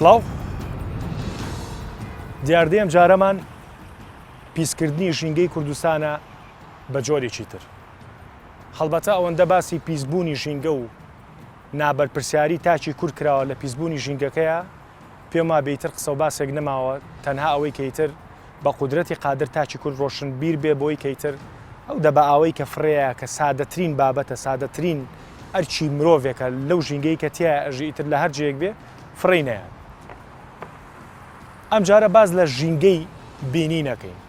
سڵاو دیاردەی ئەم جارەمان پیسکردنی ژینگەی کوردستانە بە جۆرێکی تر هەڵبەتە ئەوەندە باسی پیسبوونی ژینگە و نابەرپرسیاری تاکی کورد کراوە لە پیسبوونی ژینگەکەیە پێم وابێ ئیتر قسە و باسێک نەماوە تەنها ئەوەی کە ئیتر بە قودرەتی قادر تاکی کورد ڕۆشنبیر بێ بۆی کە ئیتر ئەو دەبە ئاوەی کە فڕێیە کە سادەترین بابەتە سادەترین ئەرکی مرۆڤێکە لەو ژینگەی کە تیایا ئەژی ئیتر لە هەر جێیەک بێ فڕێی نەیات. ئەمجارە باس لە ژینگەی بینین ئەکەین.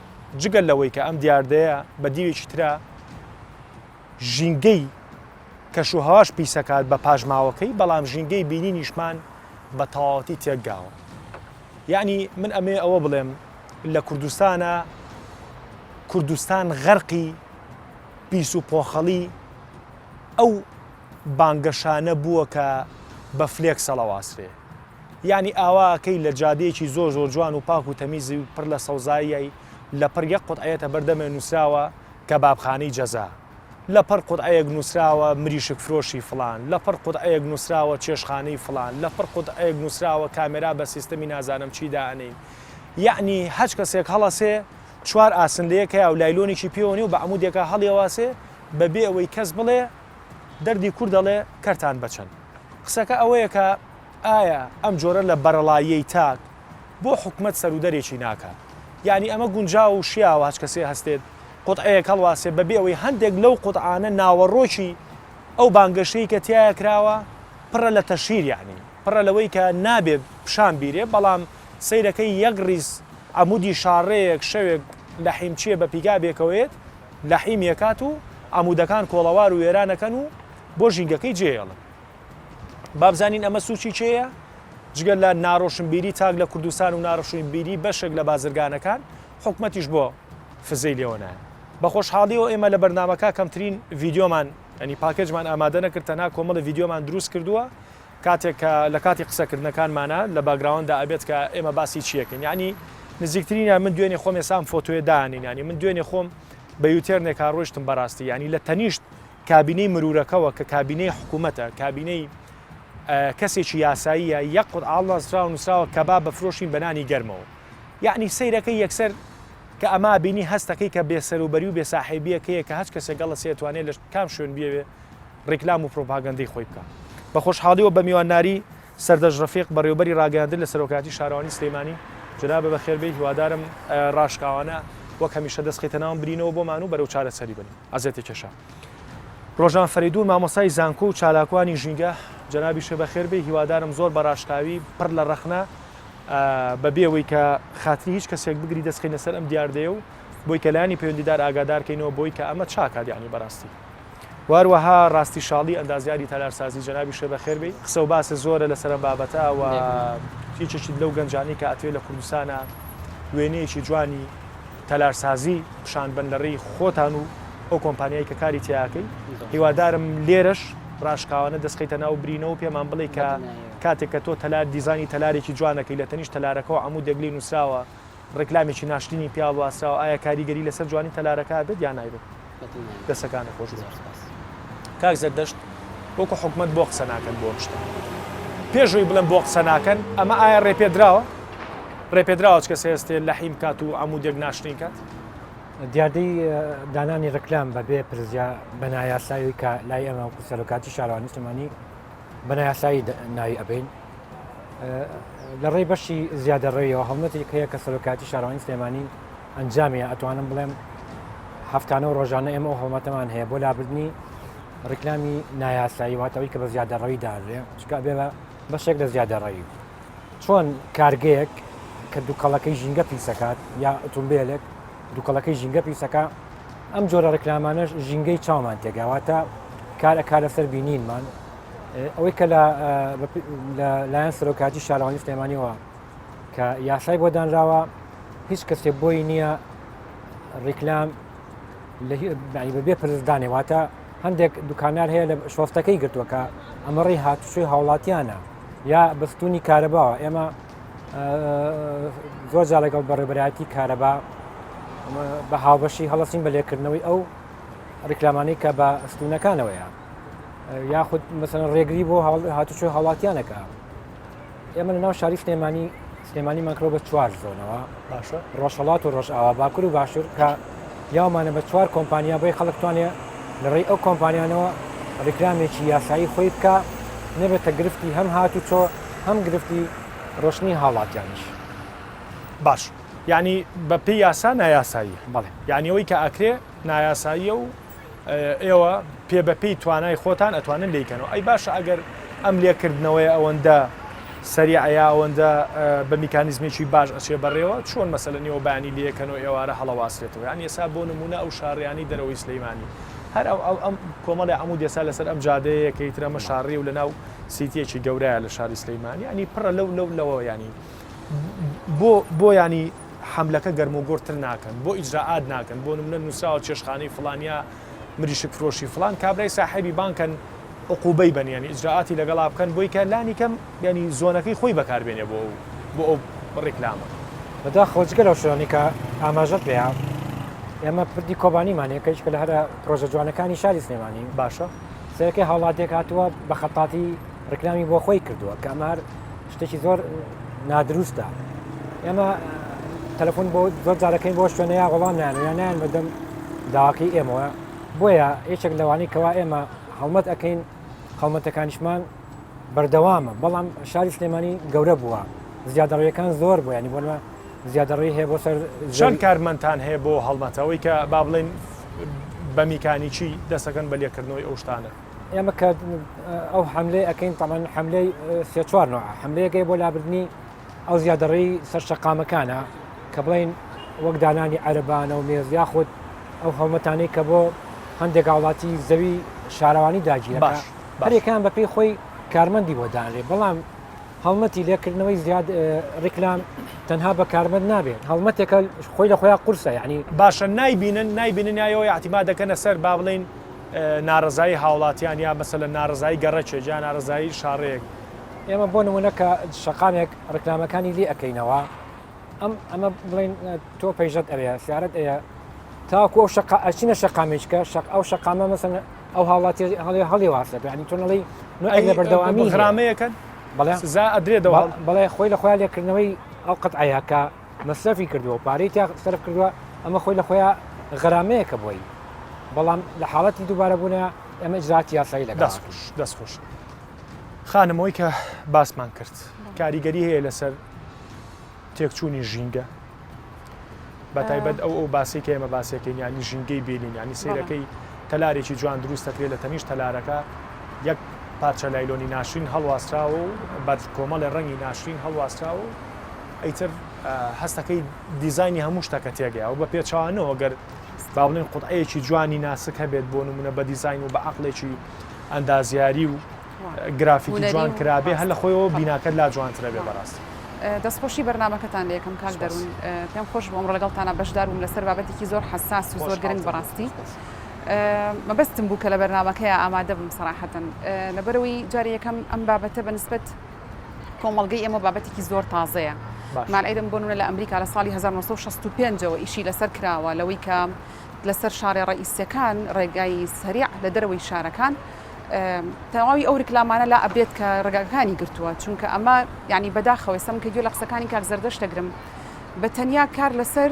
جگە لەوەی کە ئەم دیاردەیە بە دیوێکی ترا ژینگەی کەشوهەواش پیسەکات بە پاشماوەکەی، بەڵام ژینگەی بینینیشمان بە تەواوەتی تێکگاوە. یەعنی من ئەمەوێ ئەوە بڵێم لە کوردستانا کوردستان غەرقی پیس و پۆخەڵی ئەو بانگەشانە بووە کە بە فلێکس هەڵەواسرێ. یەعنی ئاوا ئەکەی لە جادەیەکی زۆر زۆر جوان و پاک و تەمیزی و پڕ لە سەوزاییای لە پڕ یەک قوتعەیەتە بەردەمێ نووسراوە کەبابخانەی جەزا. لە پڕ قوتعەیەک نووسراوە مریشک فرۆشی فڵان، لە پڕ قوتعەیەک نووسراوە چێشتخانەی فڵان، لە پڕ قوتعەیەک نووسراوە کامێرا بە سیستەمی نازانم چی دائەنێین. یەعنی هەچ کەسێک هەڵەسێ چوار ئاسن لە یەکەیا و لایلۆنێکی پێوە نێ و بە عەموودێکا هەڵیەواسێ بە بێ ئەوەی کەس بڵێ دەردی کورد ئەڵێ کەرتان بە چەند. قسەکە ئەوەیە کە ئایا ئەم جۆرە لە بەرەڵاییەی تاک بۆ حکومەت سەرودەرێکی ناکات؟ یەعنی ئەمە گونجاو و شیاوە هەچ کەسێ هەستێت قوتعەیەک هەڵواسێ بەبێ ئەوەی هەندێک لەو قوتعانە ناوەڕۆکی ئەو بانگەشەی کە تیایا کراوە پڕە لە تەشهیر یەعنی پڕە لەوەی کە نابێ پیشان بیرێ بەڵام سەیرەکەی یەک ڕیز عەمودی شاڕێیەک شەوێک لەحیمچیە بە پیکابێکەوەیەت لەحیم یەکات و عەمودەکان کۆڵەوار و وێران ئەکەن و بۆ ژینگەکەی جێیەڵن. با بزانین ئەمە سوچی کێیە؟ جگە لە ناڕۆشنبیری تاک لە کوردستان و ناڕۆشنبیری بەشێک لە بازرگانەکان، حکومەتیش بۆ فزەی لێوە نایە. بە خۆشحاڵیەوە ئێمە لە بەرنامەکە کەمترین ڤیدیۆمان یانی پاکێجمان ئامادە نەکرد تەنها کۆمەڵی ڤیدیۆمان دروست کردووە کاتێک کە لە کاتی قسەکردنەکانمانە لە background دا ئەبێت کە ئێمە باسی چیەکەین یعنی نزیکترینیان من دوێنێ خۆم ئێستا ئەم فۆتۆیە دانین یعنی من دوێنێ خۆم بە U-turn ێکا ڕۆیشتم بەڕاستی یعنی لە تەنیشت کابینەی مرورەکەوە کە کابینەی حکوومەتە کابینەی کەسێکی یاساییە یەک قوت ئاڵ نووسراوە کەباب بەفرۆشین بە نانی گەرمەوە یەعنی سەیرەکەی یەکسەر کە ئەمە بینی هەستەکەی کە بێ سەروبەری و بێ ساحێبیەکەیە کە هەچ کەسێک گەڵەسێ توانێت لە کام شوێن بیەوێ ڕیکلام و پرۆپاگەندەی خۆی بکا. بە خۆشحاڵیەوە بە میوانداری سەردەشت ڕەفیق بەڕێوەبەری ڕاگەیاندن لە سەرۆکایەتی شارەوانی سلێمانی، جەنابە بەخێر بێی، هیوادارم ڕاشکاوانە وەک هەمیشە دەست خەیتە ناوم برینەوە بۆمان و بەرەو چارەسەری بەرین. ئەزێتی کێشە. ڕۆژان فەریدون مامۆستای زانکۆ و چالاکوانی ژینگە، جەنابیشە بەخێر بێی، هیوادارم زۆر بە ڕاشکاوی پڕ لە ڕەخنە بە بێ ئەوەی کە خاتری هیچ کەسێک بگری دەست خەینە سەر ئەم دیاردەیە و بۆی کە لایەنی پەیوەندیدار ئاگادار کەینەوە بۆی کە ئەمە چاکات یانی بەڕاستی. و هەروەها ڕاستی شاڵی ئەندازیاری تەلارسازی جەنابیشە بەخێر بێی. قسە و باس زۆرە لەسەر ئەم بابەتە و یەکێکیت لەو گەنجانەی کە ئەتەوێت لە کوردستانا وێنەیەکی جوانی تەلارسازی پیشان بەن لە ڕێی خۆتان و ئەو کۆمپانیای کە کاری تیاکەی هیوادارم لێرەش ڕاشکاوانە دەست خەیتە ناو برینەوە و پێمان بڵێی کە کاتێک کە تۆ تەلار دیزانی تەلارێکی جوانەکەی لە تەنیشت تەلارەکەوە عەمودێک لێی نووسراوە ڕیکلامێکی ناشرینی پیا هەڵواسراوە ئایا کاریگەری لەسەر جوانی تەلارەکە ئەبێت یان نایبێت؟ دەسەکانت خۆش بێت کاک زەردەشت وەکو حکومەت بۆ قسە ناکەن بۆ ئەم شتە پێش ئەوەی بڵێم بۆ قسە ناکەن ئەمە ئایا ڕێپێدراوە ڕێپێدراوە چ کەسێ هەستێ لەحیم کات و عەمودێک ناشرین کات؟ دیاردەی دانانی ڕکلام بەبێ پرزیا بە نایاسایی کە لای ئێمە وەکو سەرۆکاتی شارەوانی سلێمانی بە نایاسایی ناوی ئەبین لە ڕێی بەشی زیادەڕێیەوە هەڵمەتێک هەیە کە سەرۆکاتی شارەوانی سلێمانی ئەنجامیە ئەتوانم بڵێم هەفتانە و ڕۆژانە ئێمە ئەو هەڵمەتەمان هەیە بۆ لابردنی ڕیکلامی نایاسایی واتەوەی کە بە زیادەڕەوی دانرێ چکە بێ بە بەشێک لە زیادەڕەوی چۆن کارگەیەک کە دووکەڵەکەی ژینگە پیسەکات یا ئۆتۆمبیلێک دووکەڵەکەی ژینگە پیسەکە ئەم جۆرە ڕیکلامانەش ژینگەی چاومان تێگاواتە کار ئەکا لەسەر بینینمان ئەوەی کە لە لایەن سەرۆکاتی شارەوانی سلێمانیەوە کە یاسای بۆ دانراوە هیچ کەسێک بۆی نییە ڕیکلام بەبێ پرسدانێ واتە هەندێک دوکانار هەیە لە شۆستەکەی گرتووە کە ئەمە ڕێی هاتوچۆی هاوڵاتیانە یا بەستونی کارەباوە ئێمە زۆر جار لەگەڵ بەڕێبەرایەتی کارەبا بە هاوبەشی هەڵەسین بە لێکردنەوەی ئەو ڕیکلامانەی کە بە ستونەکانەوەیە یاخود مەسەن ڕێگری بۆ هاتوچۆی هاوڵاتیانەکە. ئێمە لە ناو شاری سلێمانی سلێمانیمان کردوە بە چوار زۆنەوە باشە ڕۆژهەڵات و ڕۆژئاوا باکور و باشور کە یاومانە بە چوار کۆمپانیا بۆی خەڵک توانێ لە ڕێی ئەو کۆمپانیانەوە ڕیکلامێکی یاسایی خۆی بکا نەبێتە گرفتی هەم هاتوچۆ هەم گرفتی ڕۆشنی هاوڵاتیانیش. باش یانی بە پێی یاسا نایاساییە؟ بەڵێ. یانی ئەوەی کە ئەکرێ نایاساییە و ئێوە پێ بە پێی توانای خۆتان ئەتوانن لێی کەنەوە. ئەی باشە ئەگەر ئەم لێکردنەوەیە ئەوەندە سەریعە یا ئەوەندە بە میکانیزمێکی باش ئەچێ بەڕێوە چۆن مەسەلەن ئێوە بەیانی لێکەنەوە ئێوارە هەڵەواسرێتەوە یانی ئێستا بۆ نمونە ئەو شاڕیانەی دەرەوەی سلەیمانی هەر ئەو ئەو ئەم کۆمەڵی عەمود ئێستا لەسەر ئەم جادەیە کە ئیتر ئەمە شاڕیە و لەناو سیتیەکی گەورەیە لە شاری سلەیمانی یانی پڕە لەو لەو لەوە یانی بۆ بۆ یانی حەملەکە گەرموگوڕتر ناکەن بۆ ئیجرائات ناکەن بۆ نمونە نوسراوە چێشتخانەی فڵان یا مریشک فرۆشی فڵان کابرای ساحێبی بانکەن عقوبەی بەن یانی ئیجرائاتی لەگەڵا بکەن بۆی کە لانی کەم یانی زۆنەکەی خۆی بەکاربێنێ بۆ ئەو بۆ ئەو ڕیکلامە. بەداخەوە جگە لەو شوێنانەی کە ئاماژەت پێیا ئێمە پردی کۆبانیمان هەیە کە یەکێکە لە هەرە پرۆژە جوانەکانی شاری سلێمانی باشە سەرەکەی هاوڵاتیەک هاتووە بە خەتاتی ڕیکلامی بۆ خۆی کردووە کە ئەمە هەر شتێکی زۆر نادروستە ئێمە تەلەفۆن بۆ زۆر جارەکەین بۆ شوێنە یا وەڵام نان یا نایان بەدەم داواکەی ئێمەوە بۆیە یەکێک لەوانەی کەوا ئێمە هەڵمەت ئەەکەین هەڵمەتەکانیشمان بەردەوامە بەڵام شاری سلێمانی گەورە بووە زیادەڕیەکان زۆر بوو ینی بۆنمە زیادەڕی هەیە بۆ سەر چەند کارمەندتان هەیە بۆ هەڵمەتەوەی کە با بڵێن بە میکانیکی دەسەکەن بە لێکردنەوەی ئەو شتانە ئێمە کە ئەو حملەی ئەەکەین تەمان حملەی سێ چوار نوع حملەیەکەی بۆ لابردنی ئەو زیادەڕێی سەر شەقامەکانە کە بڵێین وەک دانانی عەرەبانە و مێز یاخود ئەو هەڵمەتانەی کە بۆ هەندێک هاوڵاتی زەوی شارەوانی داگیرەکە باش باش. هەریەکەیان بەپێی خۆی کارمەندی بۆ دانرێ بەڵام هەڵمەتی لێکردنەوەی زیاد ڕیکلام تەنها بە کارمەند نابێت هەڵمەتێکە خۆی لە خۆیان قورسە یعنی باشە نایبینن نایبینن یا ئێوە ئیعتیماد دەکەنە سەر با بڵێین ناڕەزایی هاوڵاتیان یا مەسەلەن ناڕەزایی گەڕەکێک یا ناڕەزایی شاڕێیەک ئێمە بۆ نمونە کە شەقامێک ڕکلامەکانی لێ ئەەکەینەوە ئەم ئەمە بڵین تۆ پەیژەت ئەوێ سیارەت ئەیە تاکو ئەو شەقا ئەچینە شەقامێککە شەق ئەو شەقامە مەسەن ئەو هاوڵاتی هەڵێ هەڵی واسە یعنی تۆ نەڵی نوعێک لە بەردەوامی غرامەیەکەن بەڵێ سزا ئەدرێتەوە بەڵێ خۆی لە خۆیان لێکردنەوەی ئەو قەتعەیە کە مەسرەفی کردووە پارەی تیا سەرف کردووە ئەمە خۆی لە خۆیان غەرامەیەکە بۆی بەڵام لە حاڵەتی دووبارە بوونە ئەمە ئیجرائاتی یاسایی لەگەڵ دەست خۆش دەست خۆش. خانم ئەوەی کە باسمان کرد کاریگەری هەیە لەسەر تێکچوونی ژینگە بە تایبەت ئەو ئەو باسی کە ئێمە باسەکەین ینی ژینگەی بینین ینی سیرەکەی تەلارێکی جوان دروست دەکرێت لە تەنیش تەلارەکە یەک پارچە لایلۆنی ناشرین هەڵواسراوە و بەر کۆمەڵی ڕەنگی ناشرین هەڵواسراوە و ئیتر هەستەکەی دیزایانی هەموو شتەکە تێگەیا و بە پێچوانەوە گەر با بڵێن قوتعەیەکی جوانی ناسک هەبێت بۆ نمونە بە دیزاین و بە عقلێکی ئەندازیاری و گرافیکی جوان کرابێ هەر لە خۆیەوە بیناکەت لا جوانترە بێ بەڕاستی. دەستخۆشی بەرنامەکەتان لێکەم کاک دەروون پێم خۆش بوو ئەمڕۆ لەگەڵتانا بەشدار بووم لەسەر بابەتێکی زۆر حەساس و زۆر گرنگ بەڕاستی مەبەستم بوو کە لە بەرنامەکەیا ئامادە بم سەراحەتەن لەبەرەوەی جاری یەکەم ئەم بابەتە بە نسبەت کۆمەڵگەی ئێمە بابەتێکی زۆر تازەیە مالعیرم بۆ نمونە لە ئەمریکا لە ساڵی 1965ەوە ئیشی لەسەر کراوە لەوەی کە لەسەر شارێ ڕەئیسیەکان، ڕێگای سەریع لە دەرەوەی شارەکان، تەواوی ئەو ریکلامانە لا ئەبرێت کە ڕێگاکانی گرتووە چونکە ئەمە یعنی بەداخەوە ئێستا من کە گوێ لە قسەکانی کاک زەردەشت دەگرم بە تەنیا کار لەسەر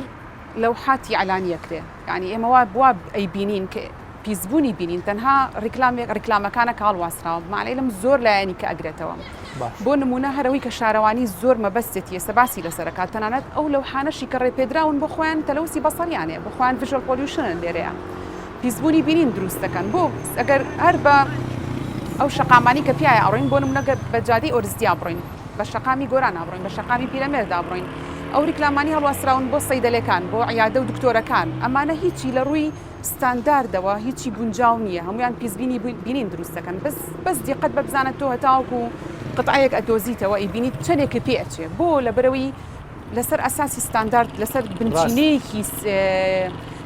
لەوحاتی ئیعلانی ئەکرێ یعنی ئێمە وا وا ئەیبینین کە پیسبوونی بینین تەنها ڕیکلامێک ڕیکلامەکانە کە هەڵواسراوە معنی لەم زۆر لایەنی کە ئەگرێتەوە بۆ نموونە هەر ئەوەی کە شارەوانی زۆر مەبەستێتی ئێستا باسی لەسەر ئەکات تەنانەت ئەو لەوحانەشی کە ڕێپێدراون بۆ خۆیان تەلەوسی بەسەریان هەیە بۆ خۆیان visual pollution ن لێرەیە پیسبوونی بینین دروست دەکەن بۆ ئەگەر هەر بە ئەو شەقامانی کە پیایە ئەڕۆین بۆ نمونە گەر بە جادەی ئۆرزدیا بڕۆین بە شەقامی گۆرانا بڕۆین بە شەقامی پیرەمێردا بڕۆین ئەو ریکلامانی هەڵواسراون بۆ سەیدەلێکان بۆ عیادە و دکتۆرەکان ئەمانە هیچی لە ڕووی ستانداردەوە هیچی گونجاو نییە هەموویان پیسبینی بینین دروست دەکەن بەس بەس دیقەت بە بزانە تۆ هەتاوەکو قطعەیەک ئەدۆزیتەوە ئەیبینیت چەنێکت پێ ئەچێ بۆ لەبەرەوەی لەسەر ئەساسی ستاندارد لەسەر بنچینەیەکی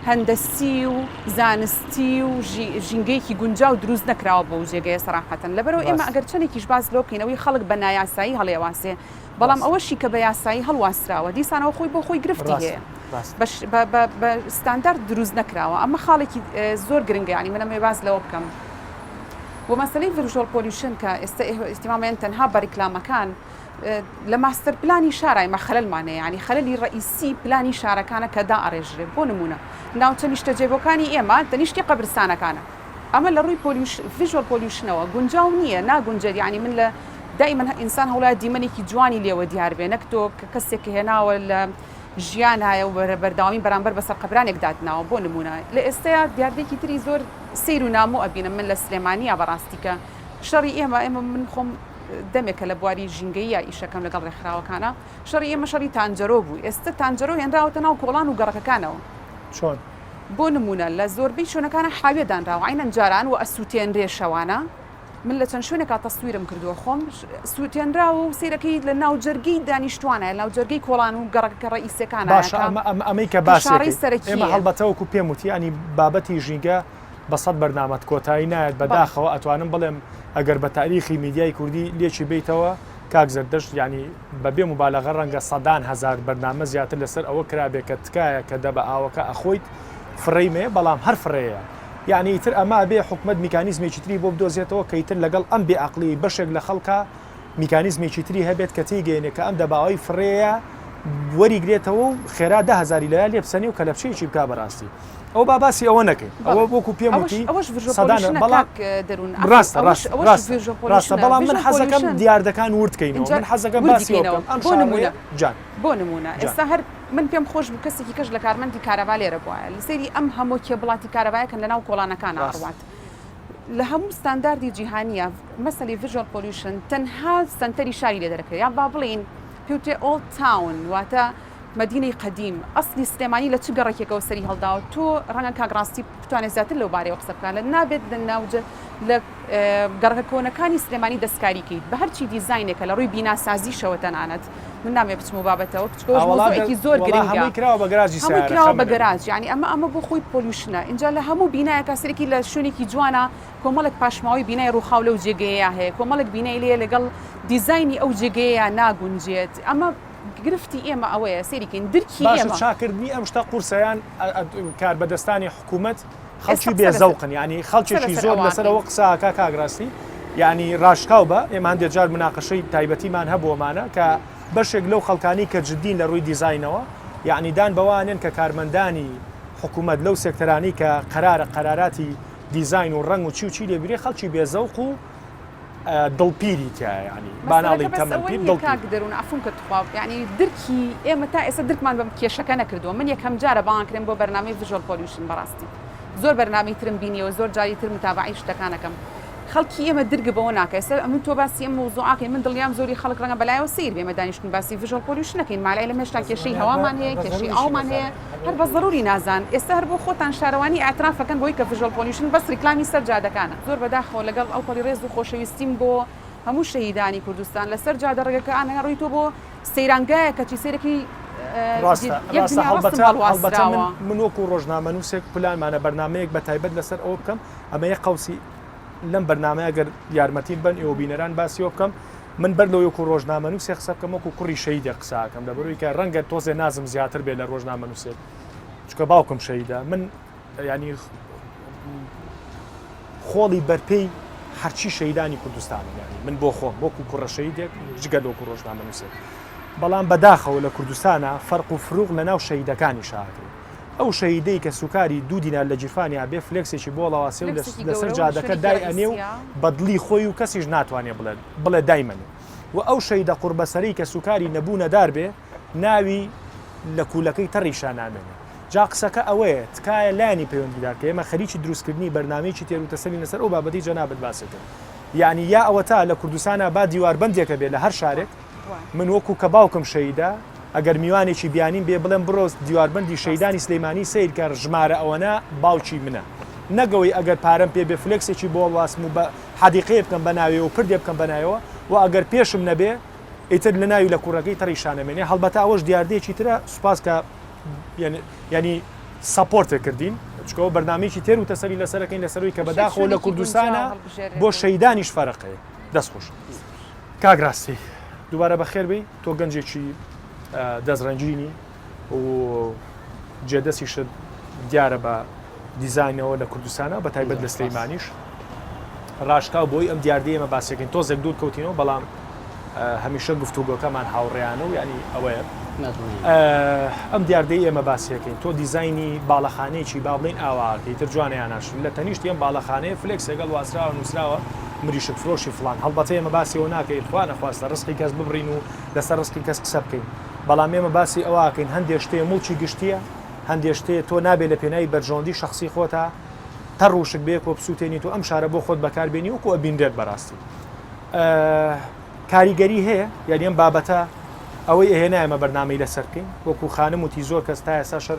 هەندەسی و زانستی و ژینگەیەکی گونجاو دروست نەکراوە بۆ جێگەیە سەراحەتەن لەبەرەوە ئێمە ئەگەر چەنێکیش باس لەوە بکەین ئەوەی خەڵک بە نایاسایی هەڵیەواسێ بەڵام ئەوەشی کە بە یاسایی هەڵواسراوە دیسانەوە خۆی بۆ خۆی گرفتی هەیە بە ستاندارد دروست نەکراوە ئەمە خاڵێکی زۆر گرنگە یانی من ئەمەوێ باس لەوە بکەم و مەسەلەی visual pollution کە ئێستا ئیهتیمامیان تەنها بە ریکلامەکان. لە ماستەر پلانی شارا ئێمە خەلەلمان هەیە یانی خەلەلی ڕەئیسی پلانی شارەکانە کە دائەڕێژرێ بۆ نموونە ناوچە نیشتەجێبووەکانی ئێمە تەنیشتی قەبرستانەکانە ئەمە لە ڕووی pollution visual pollution ەوە گونجاو نییە ناگونجێت یانی من لە دائیما ئینسان هەوڵایە دیمەنێکی جوانی لێوە دیار بێ نەک تۆ کە کەسێک کە هێناوە لە ژیانایە و بەردەوامی بەرامبەر بەسەر قەبرانێک داتناوە بۆ نموونە لە ئێستەیا دیاردەیەکی تری زۆر سەیر و نامۆ ئەبینم من لە سلێمانیا بەڕاستی کە شەڕی ئێمە ئێمە من خۆم دەمێکە لە بواری ژینگەییا ئیشەکەم لەگەڵ ڕێکخراوەکانە، شەڕی ئێمە شەڕی تانجەرۆ بوو، ئێستە تانجەرۆ هێنراوەتە ناو کۆڵان و گەڕەکەکانەوە. چۆن؟ بۆ نموونە لە زۆربەی شوێنەکانا حاویە دانراوە، عەینەن جاران و ئەسووتێنرێ شەوانە، من لە چەند شوێنێکا تەسویرم کردووە خۆم، سووتێنراوە و سەیرەکەی لە ناوجەرگەی دانیشتووانە، لە ناوجەرگەی کۆڵان و گەڕەکە ڕەئیسیەکانایە باشە کە ئەمە ئەمە ئەمەی کە کە شاڕێی باسێکەی ئێمە سەرەکییە. هەڵبەتە وەکوو پێم وتی یانی بابەتی ژینگە بە سەد بەرنامەت کۆتایی نایەت بە داخەوە ئەتوانم بڵێم ئەگەر بە تاریخی میدیای کوردی لێکی بێیتەوە کاک زەردەشت یانی بە بێ موبالەغە ڕەنگە سەدان هەزار بەرنامە زیاتر لەسەر ئەوە کرابێ کە تکایە کە دەبە ئاوەکە ئەخۆیت فڕێی مەیە بەڵام هەر فڕێیە یانی ئیتر ئەمە ئەبێ حکومەت میکانیزمێکی تری بۆ بدۆزێتەوە کە ئیتر لەگەڵ ئەم بێ ئەقڵیەی بەشێک لە خەڵکا میکانیزمێکی تری هەبێت کە تێیگەیەنێ کە ئەم دەباوەی فڕێیە وەریگرێتەوە و خێرا 10000ی لەیا لێ بسەنێ و کەلەپچەیەکی بکا بەڕاستی ئەوە با باسی ئەوە نەکەین ئەوە وەکو پێم وتی سەدان بەڵام ڕاستە ڕاستە ڕاستە ڕاستە بەڵام من حەزەکەم دیاردەکان ورد کەینەوە من حەزەکەم باسی ئەوە بکەم ئەم شاڕێیە جان بۆ نمونە ئێستا هەر من پێم خۆش بوو کەسێکی کەش لە کارمەندی کارەبا لێرە بوایە لە سەیری ئەم هەموو کێبڵاتی کارەبایەکەن لە ناو کۆڵانەکان ئەڕوات لە هەموو ستانداردی جیهانیە مەسەلی visual pollution تەنها سەنتەری شاری لێ دەرەکرێت یان با بڵێین پێوترێ old town واتە مەدینەی قەدیم ئەسلی سلێمانی لە چ گەڕەکێکەوە سەری هەڵداوە تۆ ڕەنگە کاک ڕاستی بتوانێت زیاتر لەو بارەیەوە قسە بکات لە نابێت لە ناوجە لە گەڕەکە کۆنەکانی سلێمانی دەستکاری کەیت بە هەرچی دیزاینێکە لە ڕووی بیناسازیشەوە تەنانەت من نامەوێ بچمە بابەتەوە چونکە مەوزوعێکی زۆر گرنگە هەمووی کراوە بە گەراجی هەمووی کراوە بە گەراج یعنی ئەمە ئەمە بۆ خۆی pollution ە ئینجا لە هەموو بینایەکە سەرێکی لە شوێنێکی جوانە کۆمەڵێک پاشماوەی بینای ڕووخاو لەو جێگەیەیا هەیە کۆمەڵێک بینای لێیە لەگەڵ دیزاینی ئەو جێگەیەیا ناگونجێت ئەمە گرفتی ئێمە ئەوەیە سەیری کەین درکی باشە ئێمە. چاکردنی ئەم شتە قورسە یان کاربەدەستانی حکوومەت ئێستا خەڵکی قسە بێ لەسەر زەوقن یانی قسە خەڵکێکی لەسەر زۆر ئەوە لەسەر ئەکەین. ئەوە قسە ئەکا کاک ڕاستی یانی ڕاشکاو بە ئێمە هەندێ جار مناقەشەی تایبەتیمان هەبوو ئەمانە کە بەشێک لەو خەڵکانی کە جدین لە ڕووی دیزاینەوە یانی دان بەوە ئەنێن کە کارمەندانی حکوومەت لەو سێکتەرانەی کە قەرارە قەراراتی دیزاین و ڕەنگ و چی و چی لێ برێ خەڵکی بێ زەوق و دڵپیری تیایە یانی با مەسەلەکە ناڵێین بەس تەمەن ئەوە پیر نییە دڵپیر. کاک دەروون عەفوم کە توخوا یانی درکی ئێمە تا ئێستا درکمان بەم کێشەکە نەکردووە من یەکەم جارە بانگ کرێم بۆ بەرنامەی visual pollution بەڕاستی زۆر بەرنامەی ترم بینیەوە زۆر جاری تر متابەعەی شتەکان ئەکەم خەڵکی ئێمە درک بەوە ناکا ئێستا ئەمن تۆ باسی ئەم مەوزوعە کەین من دڵنیام زۆری خەڵک ڕەنگە بەلایەوە سەیر بێ ئێمە دانیشتوین باسی visual pollution نەکەین مالعلم هێشتا کێشەی هەوامان هەیە کێشەی ئاومان هەیە هەر بە زەروری نازان ئێستا هەر بۆ خۆتان شارەوانی ئیعتراف ئەکەن بەوەی کە visual pollution بەس ریکلامی سەر جادەکانە. زۆر بەداخەوە لەگەڵ ئەوپەڕی ڕێز و خۆشەویستیم بۆ هەموو شەهیدانی کوردستان لەسەر جادە ڕێگەکان ڕۆی تۆ بۆ سەیرانگایەک کەچی سەیرەکی ڕاستە یەک ڕاستە دنیا ڕاستم هەڵبەتە هەڵبەتە من هەڵواسراوە. من وەکو ڕۆژنامەنووسێک پلانمانە بەرنامەیەک بە تایبەت لەسەر ئەوە بکەم ئەمە یەک قەوسی لەم بەرنامەیە گەر یارمەتیم بەن ئێوە بینەران باسی ئەوە بکەم من بەر لەوەی وەکو ڕۆژنامەنووسێک قسە بکەم وەکو کوڕی شەهیدێک قسە ئەکەم لەبەرئەوەی کە ڕەنگە تۆزێ نازم زیاتر بێ لە ڕۆژنامەنووسێک چونکە باوکم شەهیدە من یانی خۆڵی بەرپێی هەرچی شەیدانی کوردستانم یانی من بۆ خۆم وەکو کوڕە شەیدێک جگە لە وەکو ڕۆژنامەنووسێک بەڵام بەداخەوە لە کوردستانە فەرق و فروق لە ناو شەیدەکانی شاکرێت ئەو شەهیدەی کە سوکاری دوو دینار لە گیرفانیا بێ فلێکسێکی بۆ هەڵەواسێ و لەسەر جادەکە دای ئەنێ و بە دڵی خۆی و کەسیش ناتوانێ بڵێ بڵێ دایمەنێ و ئەو شەهیدە قوڕبەسەرەی کە سوکاری نەبوو نەدار بێ ناوی لە کوولەکەی تەڕیشا نامێنێ جا قسەکە ئەوەیە تکایە لایەنی پەیوەندیدار کە ئێمە خەریکی دروستکردنی بەرنامەیەکی تێروتەسەلین لەسەر ئەو بابەتەی جەنابت باست کرد یانی یا ئەوەتا لە کوردستانا با دیواربەندێکە بێ لە هەر شارێک من وەکو کە باوکم شەهیدە ئەگەر میوانێکی بیانیم بێ بڵێم بڕۆ دیواربەندی شەیدانی سلیمانی سەیر کە ژمارە ئەوەنە باوکی منە نەگەوەی ئەگەر پارەم پێ بێ فلێکسێکی بۆ هەڵواسم و بە حەدیقەیە بکەم بە ناوێ و پردێ بکەم بە ناوێوە و ئەگەر پێشم نەبێ ئیتر لە ناوی لە کوڕەکەی تەڕیشا نەمێنێ هەڵبەتە ئەوەش دیاردەیەکی ترە سوپاس کە یعنی support ێ کردین چونکە بەرنامەیەکی تێر و تەسەلی لەسەرەکەین لەسەروی کە بەداخەوە لە کوردستانە بۆ شەیدانیش فەرقەیە دەست خۆش. کاک ڕاستی دووبارە بەخێر بێی تۆ گەنجێکی دەستڕەنگینی و جێدەستیشت دیارە بە دیزاینەوە لە کوردستانە بە تایبەت لە سلەیمانیش ڕاشکاو بۆی ئەم دیاردەی ئێمە باسەکەین تۆزێک دوور کەوتینەوە بەڵام. هەمیشە گفتوگۆکەمان هاوڕێیانە و یانی ئەوەیە ئەم دیاردەی ئێمە باسیەکەین تۆ دیزایانی باڵەخانەیەکی با بڵین ئاواکەی تر جوانە یان ناشرین لە تەنیشتی ئەم باڵەخانەیە flex ێک هەڵواسراوە نووسراوە مریشک فرۆشی فڵان هەڵبەتە ئێمە باسی ئەوە ناکەین خوا نەخواستە ڕزقی کەس ببڕین و لەسەر ڕزقی کەس قسە بکەین بەڵام ئێمە باسی ئەوە ئەکەین هەندێ شتێ موڵکی گشتیە هەندێ شتێ تۆ نابێ لە پێناوی بەرژەوەندی شەخسی خۆتا تەڕ وشک بەیەکەوە بسووتێنیت و ئەم شارە بۆ خۆت بەکار بێنی وەکو ئەبینرێت بەڕاستی کاریگەری هەیە یعنی ئەم بابەتە ئەوەی ئەهێنا ئێمە بەرنامەی لەسەر بکەین وەکو خانم وتی زۆر کەس تا ئێستا شەر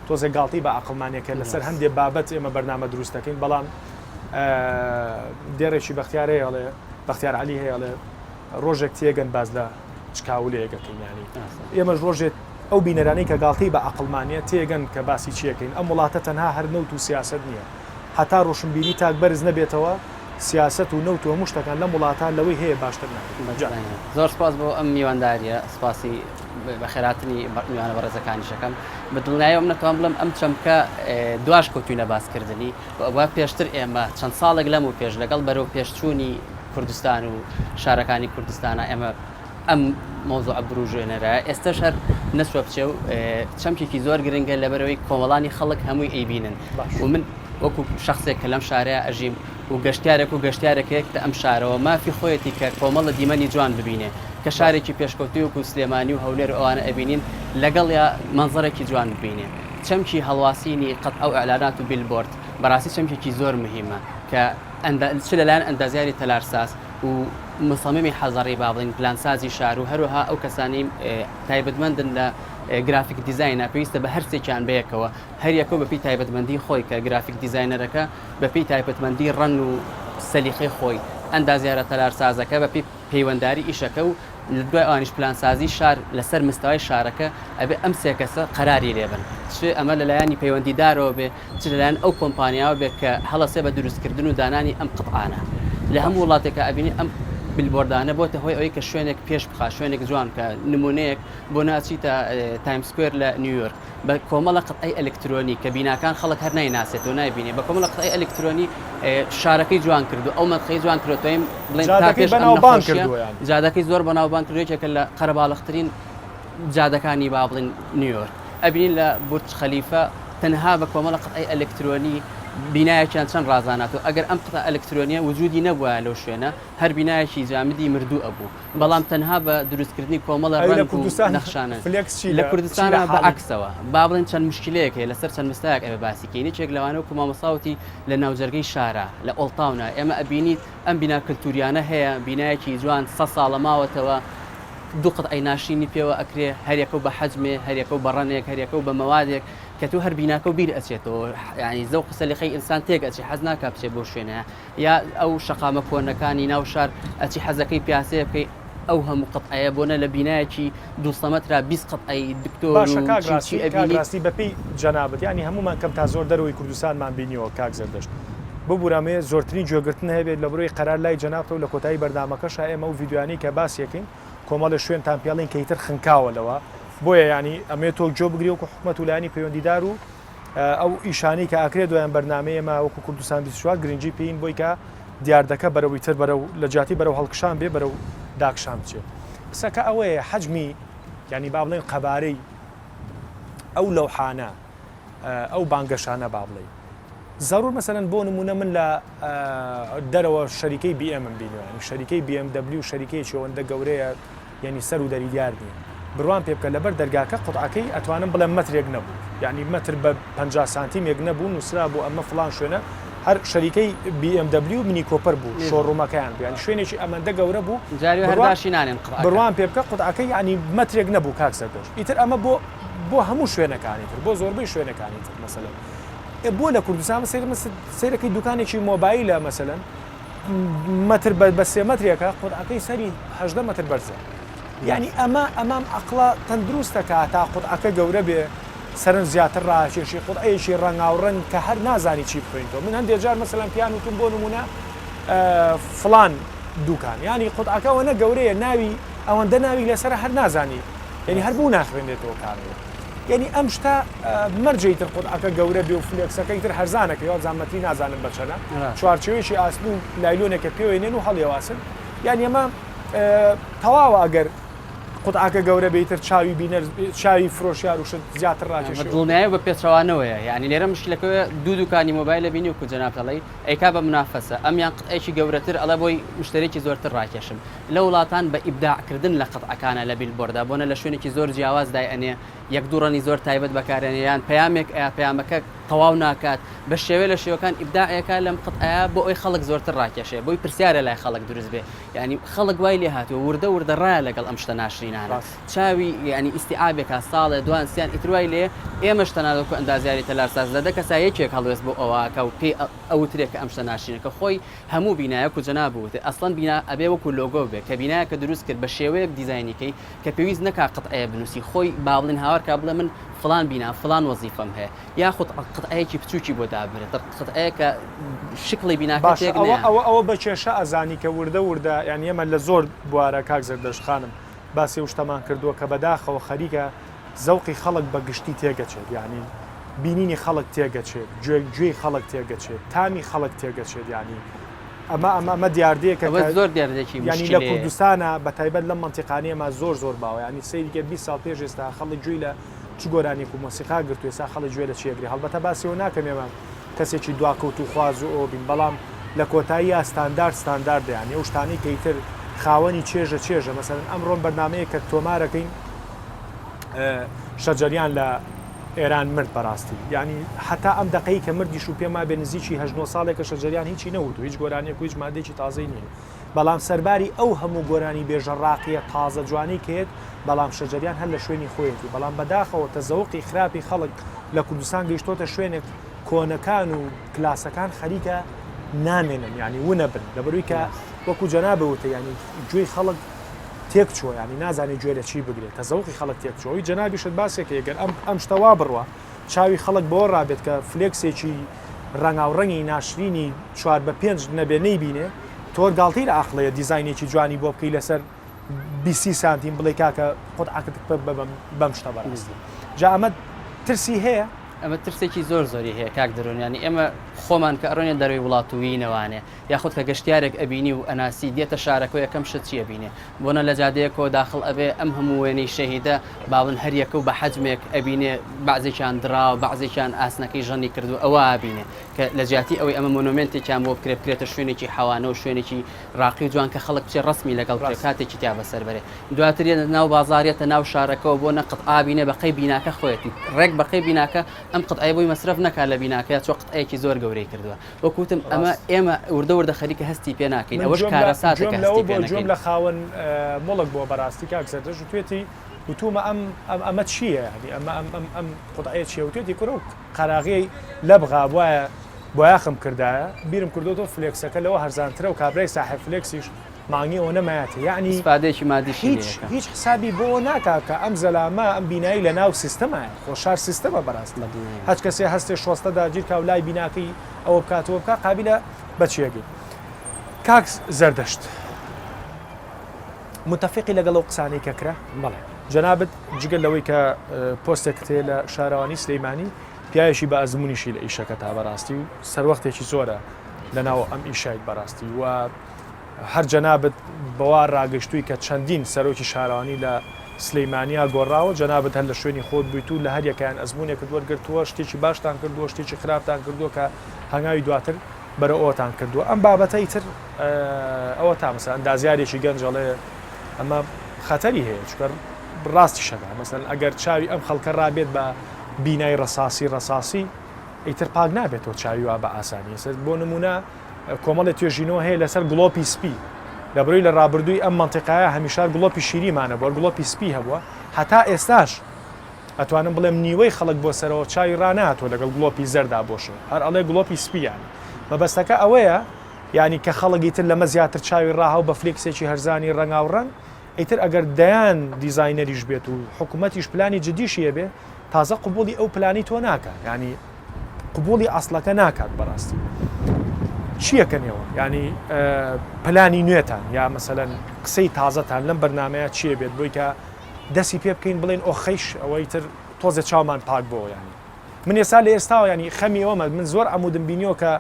تۆزێک گاڵتەی بە عەقڵمانەکە لەسەر هەندێ بابەت ئێمە بەرنامە دروست دەکەین بەڵام دێڕێکی بەختیار هەیە ئەڵێ بەختیار عەلی هەیە ئەڵێ ڕۆژێک تێگەن باز لە چ کاولەیەک ئەکەین یانی ئێمەش ڕۆژێک ئەو بینەرانەی کە گاڵتەی بە عەقڵمانە تێگەن کە باسی چیەکەین ئەم وڵاتە تەنها هەر نەوت و سیاسەت نییە هەتا ڕۆشنبیری تاک بەرز نەبێتەوە سیاسەت و نەوت و هەموو شتەکان لەم وڵاتە لەوەی هەیە باشتر نابێت. جا. زۆر سپاس بۆ ئەم میوانداریە سپاسی بەخێراتنی میوانە بەڕێزەکانیش ئەکەم بە دڵنیایەوە من ئەتوانم بڵێم ئەم چەمکە دواش کەوتوینە باسکردنی و ئەوە پێشتر ئێمە چەند ساڵێک لەم و پێش لەگەڵ بەرەو پێشچوونی کوردستان و شارەکانی کوردستانە ئێمە ئەم مەوزوعە بروژێنەرە ئێستەش هەر نەچوە بچێ و چەمکێکی زۆر گرنگە لەبەرەوەی کۆمەڵانی خەڵک هەمووی ئەیبینن و من وەکو شخصێک کە لەم شارەیە ئەژیم و گەشتارێک و گەشتارێکێک تە ئەم شارەوە مافی خۆیەتی کە کۆمەڵە دیمەنی جوان ببینێ کە شارێکی پێشکەوتوی وەکو سلێمانی و هەولێر و ئەوانە ئەبینین لەگەڵیا مەنزەرێکی جوان ببینێ چەمکی هەڵواسینی قەتعە و ئیعلانات و بیلبۆرد بەڕاستی چەمکێکی زۆر مهمە کە چ لەلایەن ئەندازیاری تەلارساز و مصممی حەزەڕی با بڵێین پلانسازی شار و هەروەها ئەو کەسانەی تایبەتمەندن لە graphic design ە پێویستە بە هەرسێکیان بەیەکەوە هەریەکەو بەپێی تایبەتمەندی خۆی کە graphic designer ەکە بەپێی تایبەتمەندی ڕەنگ و سەلیقەی خۆی ئەندازیارە تەلارسازەکە بەپێی پەیوەنداری ئیشەکە و لە دوای ئەوانیش پلانسازی شار لەسەر مستەوای شارەکە ئەبێ ئەم سێ کەسە قەراری لێ بن چ ئەمە لەلایەنی پەیوەندیدارەوە بێ چ لەلایەن ئەو کۆمپانیاوە بێت کە هەڵەسێ بە دروستکردن و دانانی ئەم قطعانە. لە هەموو وڵاتێکا ئەبینی ئەم بیلبۆردانە بۆتە هۆی ئەوەی کە شوێنێک پێش بخا، شوێنێک جوان بکا. نموونەیەک بۆ ناچیتە تایم سکوێر لە نیویۆرک بە کۆمەڵە قطعەی ئەلکترۆنی کە بیناکان خەڵک هەر نایناسێتەوە نایبینێ بە کۆمەڵە قطعەی ئەلکترۆنی شارەکەی جوان کردو ئەو مەنتقەی جوان کردو توانیم بڵێین تا جادەکەی پێش ئەم بەناوبانگ نەخۆشیە کردووە یان. جادەکەی زۆر بەناوبانگ کردو یەکێکە لە قەرەباڵغترین جادەکانی با بڵێین نیویۆرک. ئەبینین لە بورج خەلیفە تەنها بە کۆمەڵە قطعەی ئەلکترۆنی بینایەکیان چەند ڕازاناتەوە ئەگەر ئەم قطعە ئەلکترۆنیە وجودی نەبوایە لەو شوێنە هەر بینایەکی جامدی مردوو ئەبوو بەڵام تەنها بە دروستکردنی کۆمەڵە ئەی لە ڕەنگ و کوردستان نەخشانە flex چی لە لە چی لە کوردستانا بە حاڵی عەکسەوە با بڵێن چەند مشکلەیەک هەیە لەسەر چەند مستایەک ئەبێ باسی کەین یەکێک لەوانە وەکو مامۆستا وتی لە ناوجەرگەی شارا لە old town ا ئێمە ئەبینیت ئەم بینا کلتوریانە هەیە بینایەکی جوان سە ساڵە ماوەتەوە دوو قطعەی ناشرینی پێوە ئەکرێ هەریەکەو بە حەجمێ هەریەکەو بە ڕەنێک هەریەکەو بە مەوادێک کە تۆ هەر بیناکەو بیر ئەچێتەوە یانی زەوق و سەلیقەی ئینسان تێک ئەچێ حەز ناکا بچێ بۆ شوێنە یا ئەو شەقامە کۆنەکانی ناو شار ئەچی حەزەکەی پیاسەیە بکەی ئەو هەموو قطعەیە بۆنە لە بینایەکی 200 مەترا 20 قطعەی دکتۆر باشە و کاک چی و چی ڕاستی کاک ئەبینیت ڕاستی بەپێی جەنابت یانی هەموومان کەم تا زۆر دەرەوەی کوردستانمان بینیوە کاک زەردەشت ببورە ئەمەوێ زۆرترین گوێگرتن هەبێت لە برۆی قەرار لای جەنابتە و لە کۆتایی بەرنامەکەشا ئێمە ئەو ڤیدیۆیانەی کە باسی ئەکەین کۆمەڵێ شوێنتان پێڵین کە ئیتر خنکاوە لەوە بۆیە یانی ئەمەوێ تۆ گوێ بگری وەکو حکومەت و لایەنی پەیوەندیدار و ئەو ئیشانەی کە ئاکرێ دوایان بەرنامەی ئێمە وەکو کوردستان 24 گرنگی پێین بۆی کە دیاردەکە بەرەو ئیتر بەرەو لە جیاتی بەرەو هەڵکشان بێ بەرەو داکشان بچێ قسەکە ئەوەیە حەجمی یانی با بڵێن قەبارەی ئەو لەوحانە ئەو بانگەشانە با بڵێ زەرور مەسەلەن بۆ نمونە من لە دەرەوە شەریکەی BM م بینیوە یانی شەریکەی BMW شەریکەیەکی ئەوەندە گەورەیە یانی سەر و دەری دیار نییە بڕوام پێ بکە لەبەر دەرگاکە قوتعەکەی ئەتوانم بڵێم مەترێک نەبوو یانی مەتر بە 50 سانتیمێک نەبوو نووسرا بوو ئەمە فڵان شوێنە هەر شەریکەی BMW Mini Cooper بوو showroom ەکەیان بوو یانی شوێنێکی ئەمەندە گەورە بوو جاری هەر بڕوا داشی نانێن قطعەکە. بڕوام پێ بکە قوتعەکەی یانی مەترێک نەبوو کاک سەردەشت ئیتر ئەمە بۆ بۆ هەموو شوێنەکانی تر بۆ زۆربەی شوێنەکانی تر مەسەلەن ئێ بۆ لە کوردستان سەیر سەیرەکەی دوکانێکی مۆبایلە مەسەلەن مەتر بە سێ مەترێکە قوتعەکەی سەری هەژدە مەتر بەرزە یعنی ئەمە ئەمام ئەقڵە تەندروستەکە تا قوتعەکە گەورە بێ سەرنج زیاتر ڕاکێشی قوتعەیەکی ڕەنگاوڕەنگ کە هەر نازانی چی بخوێنیتەوە من هەندێک جار مەسەلەن پیان وتم بۆ نمونە فڵان دوکان یعنی قوتعەکە ئەوەنە گەورەیە ناوی ئەوەندە ناوی لەسەر هەر نازانی یعنی هەر بوو ناخوێنێتەوە کارەوە یەنی ئەم شتە مەرجە ئیتر قوتعەکە گەورە بێ و flex ەکە ئیتر هەرزانەکەی وابزانم مەتری نازانم بە چەنە چوارچێوەیەکی ئاسن و لایلۆنێکە پێوەی نێن و هەڵیەواسن یانی ئەمە. تەواوە ئەگەر قوتعەکە گەورە بێ ئیتر چاوی بینەر چاوی فرۆشیار و شت زیاتر ڕاکێشێ. دڵنیایە بە پێچەوانەوەیە یانی لێرە مشکلەکەوەیە دوو دوکانی مۆبایل ئەبینی وەکو جەنابت ئەڵێی ئەیکا بە منافەسە ئەمیان قتعێکی گەورەتر ئەڵێ بۆی مشتەرێکی زۆرتر ڕاکێشم لە وڵاتان بە ئیبداع کردن لە قتعەکانە لە بیلبۆردا بۆنە لە شوێنێکی زۆر جیاواز دای ئەنێ یەک دوو ڕەنی زۆر تایبەت بەکارئەنێ یان پەیامێک ئەیا پەیامەکە تەواو ناکات بە شێوێ لە شێوەکان ئیبداعێکە لەم قتعەیە بۆ ئەوی خەڵک زۆرتر ڕاکێشێ بۆی پرسیارە لای خەڵک دروست بێ یانی خەڵک وای لێ هاتووە وردە وردە ڕایە لەگەڵ ئەم شتە ناشرینانە چاوی یانی ئیستیعابێکا ساڵێ دوان سیان ئیتر وای لێ ئێمەش تەنانەت وەکو ئەندازیاری تەلارساز لە دە کەسا یەکێک هەڵوێست بۆ ئەوە ئەکا و پێی ئەوترێ کە ئەم شتە ناشرینە کە خۆی هەموو بینایەک و جەناب وتێ ئەسڵەن بینا ئەبێ وەکو لۆگۆ بێ کە بینایەکە دروست کرد بە شێوەیەک دیزاینی کەی کە پێویست نەکا قتعەیە بنووسی خۆی با بڵێن هاوار کا بڵێ من فڵان بینا فڵان وەزیفەم هەیە یاخود قتعەیەکی بچووکی بۆ دابنرێت قتعەیە کە شکڵی بیناکە باشە تێک ئەوە نەیە. ئەوە ئەوە بە کێشە ئەزانی کە وردە وردە یانی ئێمە لە زۆر بوارە کاک زەردەشت خانم باسی ئەو شتەمان کردووە کە بەداخەوە خەریکە زەوقی خەڵک بە گشتی تێگەچێت یانی بینینی خەڵک تێگەچێت گوێ گوێی خەڵک تێگەچێت تامی خەڵک تێگەچێت یانی ئەمە ئەمە ئەمە دیاردەیەکە ئەوە کە زۆر دیاردەیەکی یانی لە مشکلەیە. کوردستانا بە تایبەت لەم مەنتیقانەی ئێمە زۆر زۆر باوە یانی سەیری کە 20 ساڵ پێش ئێستا خەڵک گوێی لە چ گۆرانیەک و مۆسیقا گرتو ئێستا خەڵک گوێ لە چی ئەگرێ هەڵبەتە باسی ئەوە ناکەم ئێمە کەسێکی دواکەوتوخواز و ئەوە بین بەڵام لە کۆتاییا ستاندارد ستانداردە یانی ئەو شتانەی کە ئیتر خاوەنی چێژە چێژە مەسەلەن ئەمڕۆم بەرنامەیەک کە تۆمارەکەین شەجەریان لە ئێران مرد بەڕاستی یعنی حتا ئەم دقەی کە مردیش و پێم وابێ نزیکی هەشت نۆ ساڵێکە شەجەریان هیچی نەوتو هیچ گۆرانیەک و هیچ مادەیەکی تازەی نییە بەڵام سەرباری ئەو هەموو گۆرانی بێژە ڕاقیە تازە جوانەی کە یەت بەڵام شەجەریان هەر لە شوێنی خۆیەتی بەڵام بەداخەوە تەزەوقی خراپی خەڵک لە کوردستان گەیشتۆتە شوێنێک کۆنەکان و کلاسەکان خەریکە نامێنن یانی ونەبن لەبەروی کە وەکو جەنابت وتت یانی گوێی خەڵک تێک چووە یانی نازانێ گوێ لە چی بگرێت تەزەوقی خەڵک تێک چووە ئەوی جەنابیشت باسێکەی گەر ئەم ئەم شتە وا بڕوا چاوی خەڵک بەوە ڕابێت کە فلێکسێکی ڕەنگاوڕەنگی ناشرینی چوار بە پێنج نەبێ نەیبینێ تۆ گاڵتەی لە ئاقڵەیە دیزاینێکی جوانی بۆ بکەی لەسەر بیسی سانتیم بڵێ کاکە قوتعەکەت بە بەم شتە بەڕاستی جا ئەمە ترسی هەیە؟ ئەمە ترسێکی زۆر زۆری هەیە کاک دەرون یانی ئێمە خۆمان کە ئەڕۆینە دەرەوەی وڵات و وینەوانێ یاخود کە گەشتیارێک ئەبینی و ئەناسی دێتە شارەکە و یەکەم شت چی ئەبینێ بۆنە لە جادەیەکەوە داخڵ ئەبێ ئەم هەموو وێنەی شەهیدە باڵن هەر یەکە و بە حەجمێک ئەبینێ بەعزێکیان دڕاوە بەعزێکیان ئاسنەکەی ژەنی کردووە ئەوە ئەبینێ کە لە جیاتی ئەوەی ئەمە مۆنۆمێنتێکیان بۆ بکرێ بکرێتە شوێنێکی حەوانە و شوێنێکی ڕاقی و جوان کە خەڵک بچێ ڕەسمی لەگەڵ بکرێ کاتێکی تیا بەسەر بەرێ دواتر یەتە ناو بازاڕ یەتە ناو شارەکەوە بۆ نە قطعە بینێ بە قەی بیناکە خۆیەتی ڕێک بە قەی بیناکە ئەم قطعەیە بۆی مەسرەف نەکا لە بیناکەیا چۆ قطعەیەکی زۆر گەورەی کردووە وەک وتم ئەمە ئێمە وردە وردە خەریکە هەستی پێ ناکەین من ئەوەش گوێم لە کارەساتە گوێم کە لەوە هەستی پێ بووە گوێم نەکەین. لە خاوەن موڵک بووە بەڕاستی کاک زەردەشت وتوێتی وتومە ئەم ئەم ئەمە چییە یانی ئەمە ئەم ئەم ئەم قوتعەیە چییە وتوێتی کورە و قەراغی لەبغا بوایە بۆیاخم کردایە بیرم کردۆتەوە فلێکسەکە لەوە هەرزانترە و کابرای ساحێب فلێکسیش مانگی ئەوەنە مایەتە یەعنی ئیسفادەیەکی مادیشی لێ هیچ ئەکا. هیچ حسابی بۆ ناکا کە ئەم زەلامە ئەم بینایی لە ناو سیستەمایە خۆ شار سیستەمە بەراستی بەدڵنیایەوە. هەچ کەسێ هەستێ شۆستە داگیر کا و لای بیناکەی ئەوە بکات ئەوە بکا قابیلە بە چی ئەگەی کاک زەردەشت متەفیقی لەگەڵ ئەو قسانەی کە کرا؟ بەڵێ. جەنابت جگە لەوەی کە پۆستێکت هەیە لە شارەوانی سلەیمانی پیاوێکی بە ئەزموونیشی لە ئیشەکەتا بەڕاستی و سەروەختێکی زۆرە لەناو ئەم ئیشایت بەڕاستی و هەر جەنابت بەوا ڕاگەشتووی کە چەندین سەرۆکی شارەوانی لە سلیمانیا گۆڕاوە جەنابت هەر لە شوێنی خۆت بوویت و لە هەر یەکەیان ئەزموونێکت وەرگرتووە شتێکی باشتان کردووە شتێکی خراپتان کردووە کە هەنگاوی دواتر بەرەو ئەوەتان کردووە ئەم بابەتە ئیتر ئەوە تا مەسەلەن ئەندازیارێکی گەنج ئەڵێ ئەمە خەتەری هەیە چونکە ڕاستیشەکە مەسەلەن ئەگەر چاوی ئەم خەڵکە ڕابێت بە بینای ڕەساسی ڕەساسی ئیتر پاک نابێتەوە چاوی وا بە ئاسانی سەر بۆ نمونە کۆمەڵی توێژینەوە هەیە لەسەر گڵۆپی سپی لە بڕی لە ڕابردووی ئەم منتیقایە هەمیشار گڵۆپی شیریمانە بۆ گڵۆپی سپی هەبووە هەتا ئێستاش ئەتوانم بڵێم نیوەی خەڵک بۆ سەرەوە چاوی ڕاناتۆ لەگەڵ گڵۆپی زەردا بۆشەوە هەر ئەڵێ گڵۆپی سپییان مەبەستەکە ئەوەیە یانی کە خەڵک ئیتر لەمە زیاتر چاوی ڕاهاو بە فلێکسێکی هەرزانی ڕەنگاوڕەنگ ئیتر ئەگەر دەیان دیزاینەریش بێت و حکوومەتیش پلانی جدیشی هەبێ تازە قبوڵی ئەو پلانی تۆ ناکات یانی قبوڵی ئەسڵەکە ناکات بەڕاستی چیەکەنەوە ینی پلانی نوێتان یا مەسەەن قسەی تازەتان لەم بەرنمەیە چیە بێت بۆی کە دەستی پێ بکەین بڵێن ئۆخەیش ئەوەی تر تۆزێ چاومان پاک بۆ ینی من ئێستا لە ئێستاوە ینی خەمی ئەومە من زۆر عمودم بینیەوە کە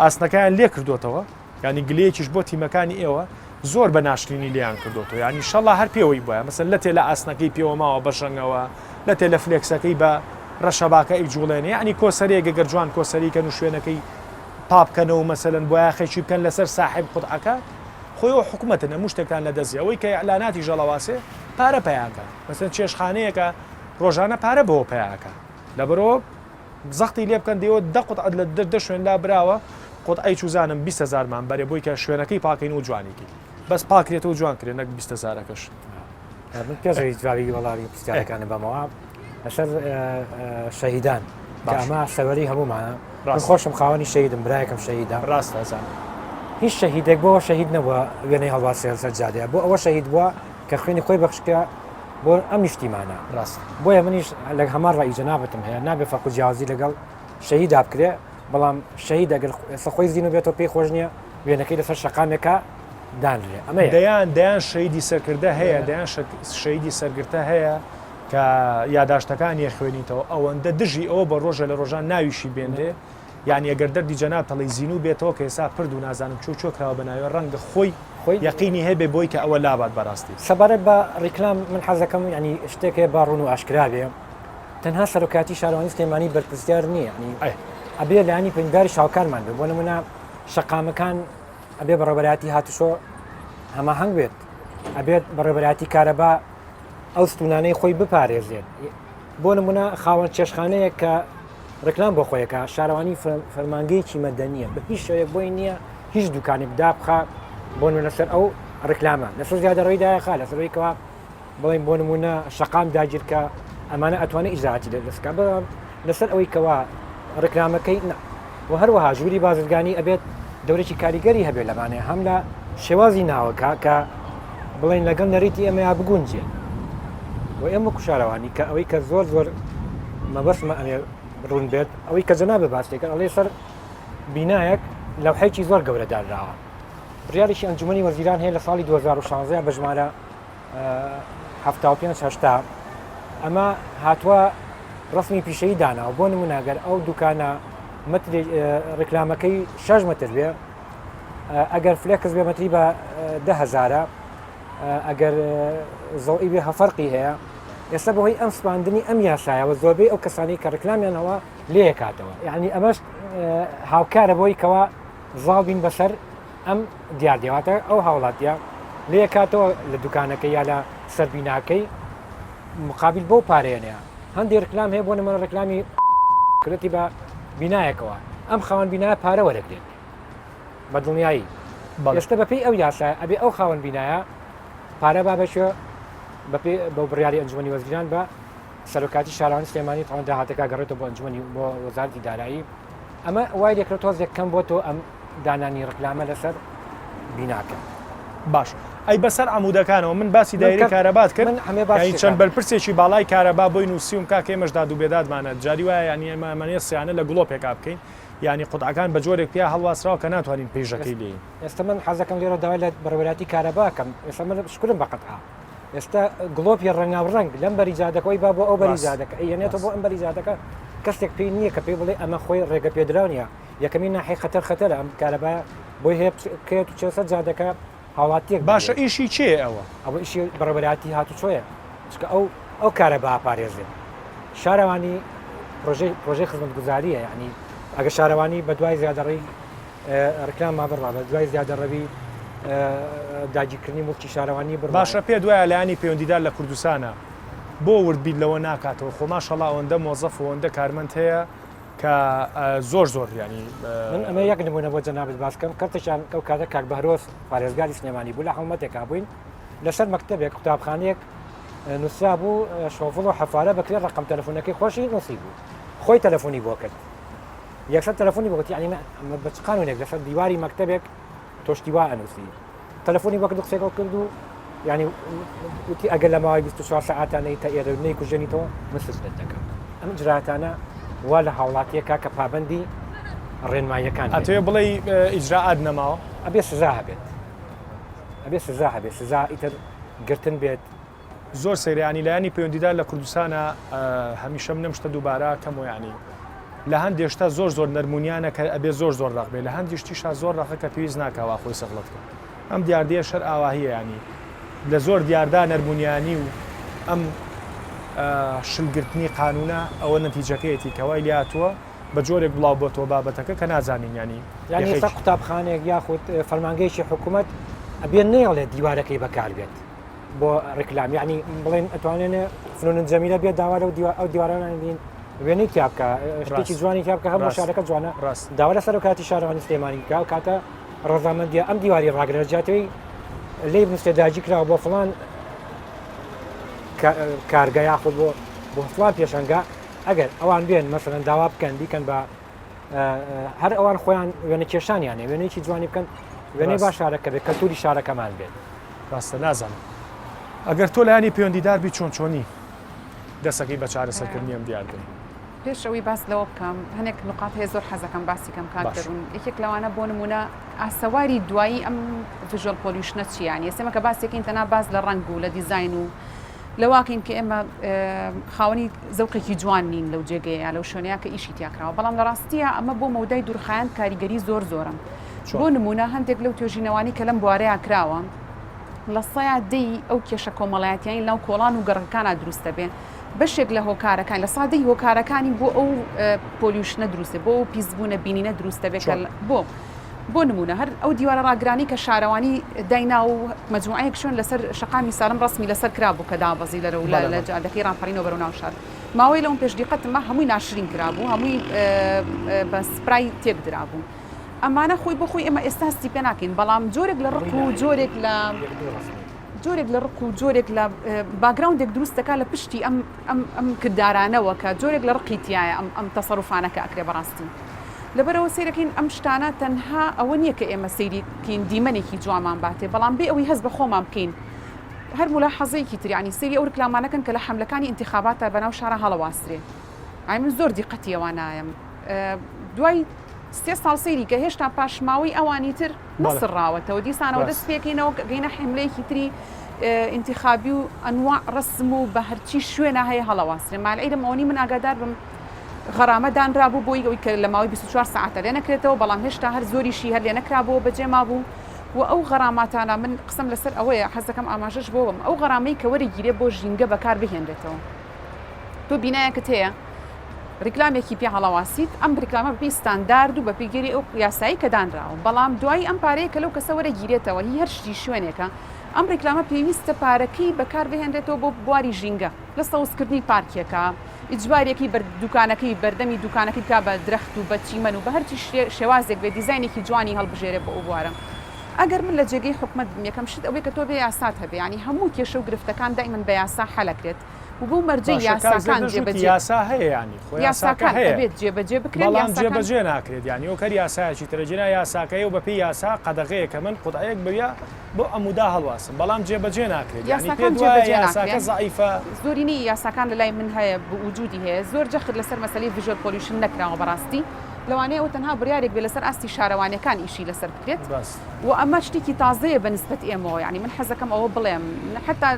ئاسنەکەیان لێ کردوتەوە ینی گلەیەکیش بۆ تیمەکانی ئێوە. زۆر بە ناشرینی لێیان کردۆتەوە یانی شەڵا هەر پێوەی بوایە مەسەن لەتێ لە ئاسنەکەی پێوە ماوە بە ژەنگەوە لەتێ لە فلێکسەکەی بە ڕەشەباکە ئەیجوڵێنێ یانی کۆسەرێک گەر جوان کۆسەری کەن و شوێنەکەی پابکەنەوە مەسەلەن بۆیاخێکی بکەن لەسەر ساحێب قوتعەکە خۆی ئەو حکومەتن هەموو شتێکتان لە دەست ئەوەی کە ئیعلاناتی ژەڵەواسێ پارە پەیاکە مەسەن چێشخانەیەکە ڕۆژانە پارە بەوە پەیاکە لەبەرەوە زەختی لێ بکەن دەیەوە دە قوتعەت لە دە شوێن لا براوە قوتعەی چوزانم 20 هەزارمان بەرێ بۆی کە شوێنەکەی پاکەین و جوانی کەین بەس پاکرێتەوە جوان کرێ نەک 20 هەزارەکەش. من پێش ئەوەی جوابی وەڵامی پرسیارەکانم بەمەوە لەسەر شەهیدان کە ئەمە سەوەری هەموومانە من خۆشم خاوەنی شەهیدم برایەکم شەهیدە ڕاستە ئەزانم هیچ شەهیدێک بۆ شەهید نەبووە وێنەی هەڵواسێ لەسەر جادەیە بۆ ئەوە شەهید بووە کە خوێنی خۆی بەخشکە بۆ ئەم نیشتیمانە ڕاست بۆیە منیش لە هەمان ڕای جەنابتم هەیە نابێ فەرق و جیاوازی لەگەڵ شەهیدا بکرێ بەڵام شەهید ئەگەر ئێستا خۆی زینو بێتەوە پێی خۆش نییە وێنەکەی لەسەر شەقامێکە دانرێ ئەمە دەیان دەیان شەهیدی سەرکردە هەیە دەیان شەهیدی سەرگرتە هەیە کە یاداشتەکانی خوێنیتەوە ئەوەندە دژی ئەوە بە ڕۆژە لە ڕۆژان ناویشی بێنرێ یانی ئەگەر دەردی جەناب تەڵەی زینوو بێتەوە کە ئێستا پرد و نازانم چۆ چۆ کراوە بە ناوێ ڕەنگە خۆی خۆی یەقینی هەبێ بۆی کە ئەوە لابات بەڕاستی. سەبارەت بە ڕیکلام من حەزەکەم یانی شتێک هەیە با ڕوون و ئاشکرا بێ تەنها سەرۆکایەتی شارەوانی سلێمانی بەرپرسیار نییە یانی ئەی. ئەبێ لایەنی پەیوەندیداریش هاوکارمان بێ بۆ نمونە شەقامەکان ئەبێ بەڕێوەبەرایەتی هاتوچۆ هەماهەنگ بێت ئەبێت بەڕێوەبەرایەتی کارەبا ئەو ستونانەی خۆی بپارێزێت بۆ نمونە خاوەن چێشخانەیەک کە ڕێکلام بۆ خۆی ئەکا، شارەوانی فەرمانگەیەکی مەدەنییە، بە هیچ شێوەیەک بۆی نییە هیچ دوکانێک دابخا بۆ نمونە لەسەر ئەو ڕێکلامە، لەسەر زیادەڕەوی دایخا، لەسەر ئەوەی کەوا بڵێن بۆ نمونە شەقام داگیرکە، ئەمانە ئەتوانێت ئیجراعاتی لە دەست بکا، بەڵام لەسەر ئەوەی کەوا ڕێکلامەکەی نا. و هەروەها ژووری بازرگانی ئەبێت دەورێکی کاریگەری هەبێت لەمانەیە هەم لە شێوازی ناوەکە کە بڵێن لەگەڵ نەریتی ئێمەیا بگونجێت و ئێمە کوشارەوانی کە ئەوەی کە زۆر زۆر مەبەستمە ئەمێ ڕوون بێت ئەوەی کە جەنابە باس لێکرد ئەڵێ سەر بینایەک لەوحێکی زۆر گەورە دانراوە بڕیارێکی ئەنجومەنی وەزیران هەیە لە ساڵی 2016 بە ژمارە 75 هەشتا ئەمە هاتووە ڕسمی پیشەیی داناوە بۆ نمونە گەر ئەو دوکانە مەتری ڕیکلامەکەی 6 متر بێ ئەگەر فلێکس بێ مەتری بە دههزارە ئەگەر زەوی بێ هەفەرقی هەیە ئێستا بەهۆی ئەم سپاندنی ئەم یاسایەوە زۆربەی ئەو کەسانی کە ڕکلامیان هەوە لێکاتەوە یعنی ئەمەش هاوکارە بۆی کەوا زاڵ بین بەسەر ئەم دیاردەواتە ئەو هاوڵاتیە لێکاتەوە لە دوکانەکە یا لە سەربیناکەی مقابل بەو پارەیەنەیە هەندێک ڕکلام هەیە بۆ نمونە ڕکلامی کرێتی بە بینایەکەوە ئەم خاوەن بینایە پارە وەرەگرێت بە دڵنیایی ئێستا بەپێی ئەو یاسا ئەبێ ئەو خاوەن بینایە پارە با بەشێ بەپێ بەو بڕیاری ئەنجومەنی وەزیران بە سەرۆکاتی شارانی سلێمانی تاوان داهاتەکە گەڕێتەوە بۆ ئەنجومەنی بۆ وەزارەتی دارایی ئەمە وای لێکرد تۆزێک کەم بۆ تۆ ئەم دانانی ڕکلامە لەسەر بیناکە. باش ئەی بەسەر عەمودەکانەوە من باسی دایرەی کارەبات کرد یانی چەند بەرپرسێکی باڵای کارەبا بۆی نووسیوم کاکە ئێمەش داد و بێدادمانە جاری وایە یانی ئێمە ئەمانەیە سیانە لە گڵۆپێکا بکەین یانی قوتعەکان بە جۆرێک پیا هەڵواسراوە کە ناتوانین پەیژەکەی لێین. ئێستا من حەزەکەم لێرە داوای لە بەڕێوەبەرایەتی کارەبا کەم ئێستا من شکرم بە قەتعە ئێستا گڵۆپی ڕەنگاو ڕەنگ لەم بەری جادەکەی با بۆ ئەو بەری جادەکە ئەیەنێتەوە بۆ ئەم بەری جادەکە کەسێک پێی نییە کە پێی بڵێ ئەمە خۆی ڕێگە پێدراو نییە یەکەمین ناحیەی خەتەر خەتەرە ئەم کارەبا بۆی هەیە بکەوێت و چێ سەر جادەکە هاوڵاتیەک باشە ئیشی کێیە ئەوە؟ ئەوە ئیشی بەڕێوەبەرایەتی هاتوچۆیە چونکە ئەو ئەو کارەبا ئەپارێزێت شارەوانی پرۆژەی پرۆژەی خزمەتگوزاریە یعنی ئەگە شارەوانی بە دوای زیادەڕی ڕکلام ما بڕوا بە دوای زیادەڕەوی داگیرکردنی موڵکی شارەوانی بڕوا باشە پێت وایە لایەنی پەیوەندیدار لە کوردستانە بۆ ورد بیر لەوە ناکاتەوە خۆ ماشەڵا ئەوەندە مۆزەف و ئەوەندە کارمەند هەیە کە زۆر زۆر یانی. من ئەمە یەک نمونە بۆ جەنابت باس کەم کەرتێکیان ئەو کاتە کاک بەهرۆز پارێزگاری سلێمانی بوو لە هەڵمەتێکا بووین لەسەر مەکتەبێک قوتابخانەیەک نووسرا بوو شۆڤڵ و حەفارە بەکرێ ڕقم تەلەفۆنەکەی خۆشی نووسی بوو خۆی تەلەفۆنی بۆ کرد یەکسەر تەلەفۆنی بۆ گوتی یعنی بە چ قانونێک لەسەر دیواری مەکتەبێک تۆ شتی وا ئەنووسی تەلەفۆنی بۆ کرد و قسەی کرد و یعنی وتی ئەگەر لە ماوەی 24 سەعاتا نەیتە ئێرە و نەیکوژێنیتەوە من سجنت دەکەم ئەم ئیجراتانە وا لە هاوڵاتیەکە کە پابەندی ڕێنماییەکان بێت. ئەتەوێ بڵێی ئیجرائات نەماوە؟ ئەبێ سزا هەبێت ئەبێ سزا هەبێت سزا ئیتر گرتن بێت زۆر سەیرە یانی لایەنی پەیوەندیدار لە کوردستانا هەمیشە من ئەم شتە دووبارە کەمەوە یانی لە هەندێ شتا زۆر زۆر نەرمونیانە کە ئەبێ زۆر زۆر ڕەق بێ لە هەندی شتیشا زۆر ڕەقە کە پێویست ناکا وا خۆی سەغڵەت کە. ئەم دیاردەیە شەر ئاواهیە یانی لە زۆر دیاردا نەرمونیانی و ئەم شلگرتنی قانونە ئەوە نەتیجەکەیەتی کە وای لێهاتووە بە جۆرێک بڵاو بۆتەوە بابەتەکە کە نازانین یانی یانی ئێستا قوتابخانەیەک یاخود فەرمانگەیەکی حکوومەت ئەبێ نەیەڵێت دیوارەکەی بەکاربێت بۆ ڕیکلام یعنی بڵێن ئەتوانێنێ فنون جەمیلە بێت داوا لەو دیوار ئەو دیوارانە بین وێنەی تیا بکە شتێکی جوانی تیا بکە هەموو شارەکە جوانە ڕاست داوا لە سەرۆکاتی شارەوانی سلێمانی بکە ئەو کاتە ڕەزامەندیە ئەم دیواری ڕاگرە جیاتەوەی لێی بنووسێ داگیر کراوە بۆ فڵان کارگە یاخود بۆ بۆ فڵان پێشەنگە ئەگەر ئەوان بێن مەسەلەن داوا بکەن بیکەن بە هەر ئەوان خۆیان وێنە کێشانیانە وێنەیەکی جوانی بکەن وێنەی با شارەکە بێت کەلتوری شارەکەمان بێت. ڕاستە نازانم ئەگەر تۆ لایەنی پەیوەندیدار بی چۆن چۆنی دەسەکەی بە چارەسەرکردنی ئەم دیاردەیە؟ پێش ئەوەی باس لەوە بکەم هەنێک نقاط هەیە زۆر حەزەکەم باسی کەم کاک دەروون یەکێک لەوانە بۆ نمونە ئاسەواری دوایی ئەم visual pollution ە چییە یانی ئێستا ئێمە کە باسێکین تەنها باس لە ڕەنگ و لە دیزاین و لەواکەین کە ئێمە خاوەنی زەوقێکی جوان نین لەو جێگەیە لەو شوێنەیە کە ئیشی تیاکراوە بەڵام لە ڕاستیە ئەمە بۆ مەودای دوورخایەن کاریگەری زۆر زۆرە بۆ نمونە هەندێک لەو توێژینەوانی کە لەم بوارەیە کراوە لە سەیا دەی ئەو کێشە کۆمەڵایەتیانی ناو کۆڵان و گەڕەکانە دروست دەبێ بەشێک لە هۆکارەکان لە سادەی هۆکارەکانی بۆ ئەو pollution ە دروستە بۆ ئەو پیسبوونە بینینە دروست دەبێت بۆ بۆ نموونە هەر ئەو دیوارە ڕاگرانەی کە شارەوانی داینا و مەجموعەیەک شوێن لەسەر شەقامی سالم ڕەسمی لەسەر کرابوو کە دابەزی لەرە و لە جادەکەی ڕاپەڕینەوە بەرەو ناو شار ماوەی لەوم پێش دیقەتم ما هەمووی ناشرین کرابوو هەمووی بە سپرای تێک درابوو ئەمانە خۆی بۆ خۆی ئێمە ئێستا هەستی پێ ناکەین بەڵام جۆرێک لە ڕق و جۆرێک لە جۆرێک لە ڕق و جۆرێک لە background ێک دروست دەکات لە پشتی ئەم ئەم ئەم کردارانەوە کە جۆرێک لە ڕقی تایە ئەم ئەم تەسەروفانە کە ئەکرێ بەڕاستی لەبەرئەوە سەیرەکەین ئەم شتانە تەنها ئەوە نییە کە ئێمە سەیری بکەین دیمەنێکی جوانمان باتێ بەڵام بێ ئەوەی هەست بە خۆمان بکەین هەر مولاحەزەیەکی تر یانی سەیری ئەو رکلامانە کەن کە لە حەملەکانی ئینتیخاباتە بەناو شارا هەڵەواسرێ ئای من زۆر دیقەتی ئەوان نایەم دوای سێ ساڵ سەیری کە هێشتا پاشماوەی ئەوانی تر نەسڕاوەتەوە دیسانەوە دەست پێکەینەوە گەینە حملەیەکی تری ئینتیخابی و ئەنواع ڕسم و بە هەرچی شوێنە هەیە هەڵەواسرێ مالعیلم ئەوەنی من ئاگادار بم غەرامە دانرابوو بۆی ئەوی کە لە ماوەی 24 سەعاتە لێ نەکرێتەوە، بەڵام هێشتا هەر زۆریشی هەر لێ نەکرابووەوە بەجێ مابوو و ئەو غەراماتانە من قسەم لەسەر ئەوەیە حەز دەکەم ئاماژەش بۆ بم ئەو غەرامەی کە وەرەگیرێ بۆ ژینگە بەکار بهێنرێتەوە تۆ بینایەکت هەیە ریکلامێکی پێ هەڵەواسیت ئەم ریکلامە بەپێی ستاندارد و بەپێی گەری ئەو یاسایی کە دانراوە بەڵام دوایی ئەم پارەیە کە لەو کەسە وەرەگیرێتەوە هی هەر شتی شوێنێکە ئەم ریکلامە پێویستە پارەکەی بەکار بهێنرێتەوە بۆ بواری ژینگە لە سەوزکردنی پارکێکە ئیجباریەکەی بەر دوکانەکەی بەردەمی دوکانەکەی بکا بە درەخت و بە چیمەن و بە هەرچی شێوازێک بێ دیزاینێکی جوانی هەڵبژێرێ بۆ ئەو بوارە ئەگەر من لە جێگەی حکومەت بم یەکەم شت ئەوەی کە تۆ بێ یاسات هەبێ یانی هەموو کێشە و گرفتەکان دایمەن بە یاسا حەلەکرێت و بەو مەرجەی باشە کاک یاساکان زەردەشت وتی جێبەجێ یاسا هەیە یانی خۆ یاساکە یاساکان هەیە ئەبێت جێبەجێ بکرێن بەڵام یاساکان جێبەجێ ناکرێت یانی وەک هەر یاسایەکی ترە جینا یاساکە هەیە و بەپێی یاسا قەدەغەیە کە من قوتعەیەک بەویا بۆ عەمودا هەڵواسم بەڵام جێبەجێ ناکرێت یانی یاساکان پێت وایە جێبەجێ یاساکە ناکرێن زەعیفە؟ زۆرینەی یاساکان لەلای من هەیە وجودی هەیە زۆر جەخت لەسەر مەسەلەی visual pollution نەکراوە بەڕاستی لەوانەیە ئەوە تەنها بڕیارێک بێت لەسەر ئاستی شارەوانیەکان ئیشی لەسەر بکرێت ڕاست. و ئەمە شتێکی تازەیە بە نسبەت ئێمەوە یانی من حەزەکەم ئەوە بڵێم حەتا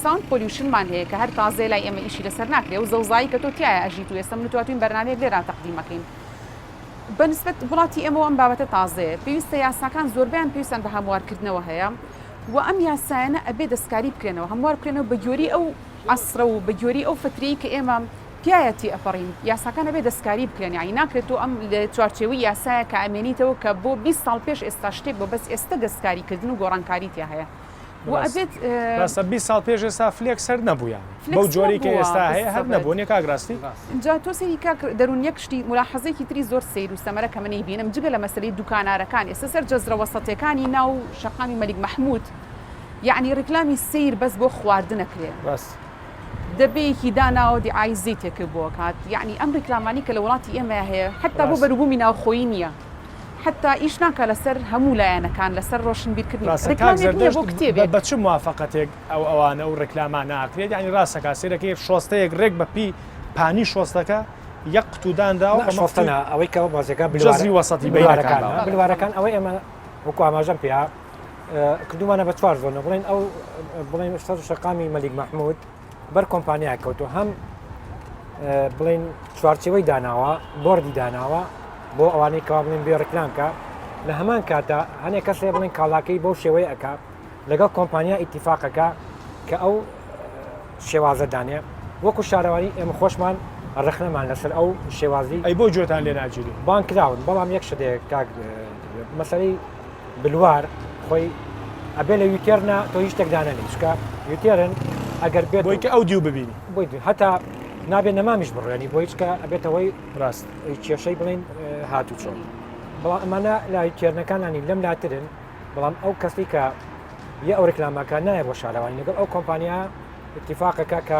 sound pollution مان هەیە کە هەر تازەیە لای ئێمە ئیشی لەسەر ناکرێ و زەوزایی کە تۆ تیایا ئەژیت و ئێستا من و تۆ هاتووین بەرنامەیەک لێرا تەقدیمەکەین بە نسبەت وڵاتی ئێمەوە ئەم بابەتە تازەیە، پێویستە یاساکان زۆربەیان پێویستیان بە هەموارکردنەوە هەیە و ئەم یاسایانە ئەبێ دەستکاری بکرێنەوە، هەموار بکرێنەوە بە گوێری ئەو عەسرە و بە گوێری ئەو فەترەی کە ئێمە پیایا تێئەپەڕین، یاساکان ئەبێ دەستکاری بکرێن، یانی ناکرێت تۆ ئەم لە چوارچێوەی یاسایەکا ئەمێنیتەوە کە بۆ 20 ساڵ پێش ئێستا شتێک بووە بەس ئێستە دەستکاریکردن و گۆڕانکاری تیا هەیە. و ئەبێت ڕاستە 20 ساڵ پێش ئێستا flex هەر نەبوو یانی بەو flex جۆرەی کە نەبووە ئێستا هەیە هەر بالضبط نەبوو نیە کاک ڕاستی؟ جا تۆ سەیری کاک دەروون یەک شتی مولاحەزەیەکی تری زۆر سەیر و سەمەرە کە من ئەیبینم جگە لە مەسەلەی دوکانارەکان ئێستا سەر جەزرە وەسەتێکانی ناو شەقامی مەلیک مەحمود یەعنی ڕیکلامی سەیر بەس بۆ خواردن ئەکرێ ڕاست. دەبەیەکی داناوە دیعای زەیتێک بۆ ئەکات یەعنی ئەم ڕیکلامانەی کە لە وڵاتی ئێمەیا هەیە حەتا بۆ ڕاست. بەروبوومی ناوخۆیی نییە حەتا ئیش ناکا لەسەر هەموو لایەنەکان لەسەر ڕۆشنبیرکردنی ڕاستە کاک ڕیکلامێک نییە بۆ زەردەشت بە کتێبێک. بە چ موافەقەتێک ئەو ئەوانە ئەو ڕیکلامانە ئەکرێت یانی ڕاستەکا سەیرەکەی شۆستەیەک ڕێک بە پی پانی شۆستەکە یەک قوتو دانراوە نا ئەمە شۆستە قوتوی نا ئەوەی کە بازیەکە بلوارە جەزری وەسەتی بەینەکان بلوارەکان باوە. بلوارەکان ئەوەی ئێمە وەکو ئاماژەم پێیا کردومانە بە چوار زۆنە بڵێن ئەو بڵێن سەر شەقامی مەلیک مەحمود بەر کۆمپانیایەک کەوتووە هەم بڵین چوارچێوەی داناوە بۆردی داناوە بۆ ئەوانەی کەوا بڵێن بێ ڕیکلام کە. لە هەمان کاتا هەنێ کەس هەیە بڵێن کاڵاکەی بەو شێوەیە ئەکا لەگەڵ کۆمپانیا ئیتیفاقەکە کە ئەو شێوازە دانێ وەکو شارەوانی ئێمە خۆشمان ڕەخنەمان لەسەر ئەو شێوازی ئەی بۆ گوێتان لێ ناگیری؟ بانگ کراون بەڵام یەک شت هەیە کاک مەسەلەی بلوار خۆی ئەبێ لە U-turn ا تۆ هیچ شتێک دانەنێی چونکە U-turn ئەگەر بێت بۆی کە ئەو دیو ببینی بۆی هەتا نابێ نەمامیش بڕێنی بۆ هیچ کە ئەبێتەوەی ڕاست کێشەی بڵین هاتوچۆ بەڵام ئەمانە لای U-turn ەکانانی لەم لاترن بەڵام ئەو کەسی کە یە ئەو ڕێکلامەکە نایە بۆ شارەوانی لەگەڵ ئەو کۆمپانیا اتفاقەکە کە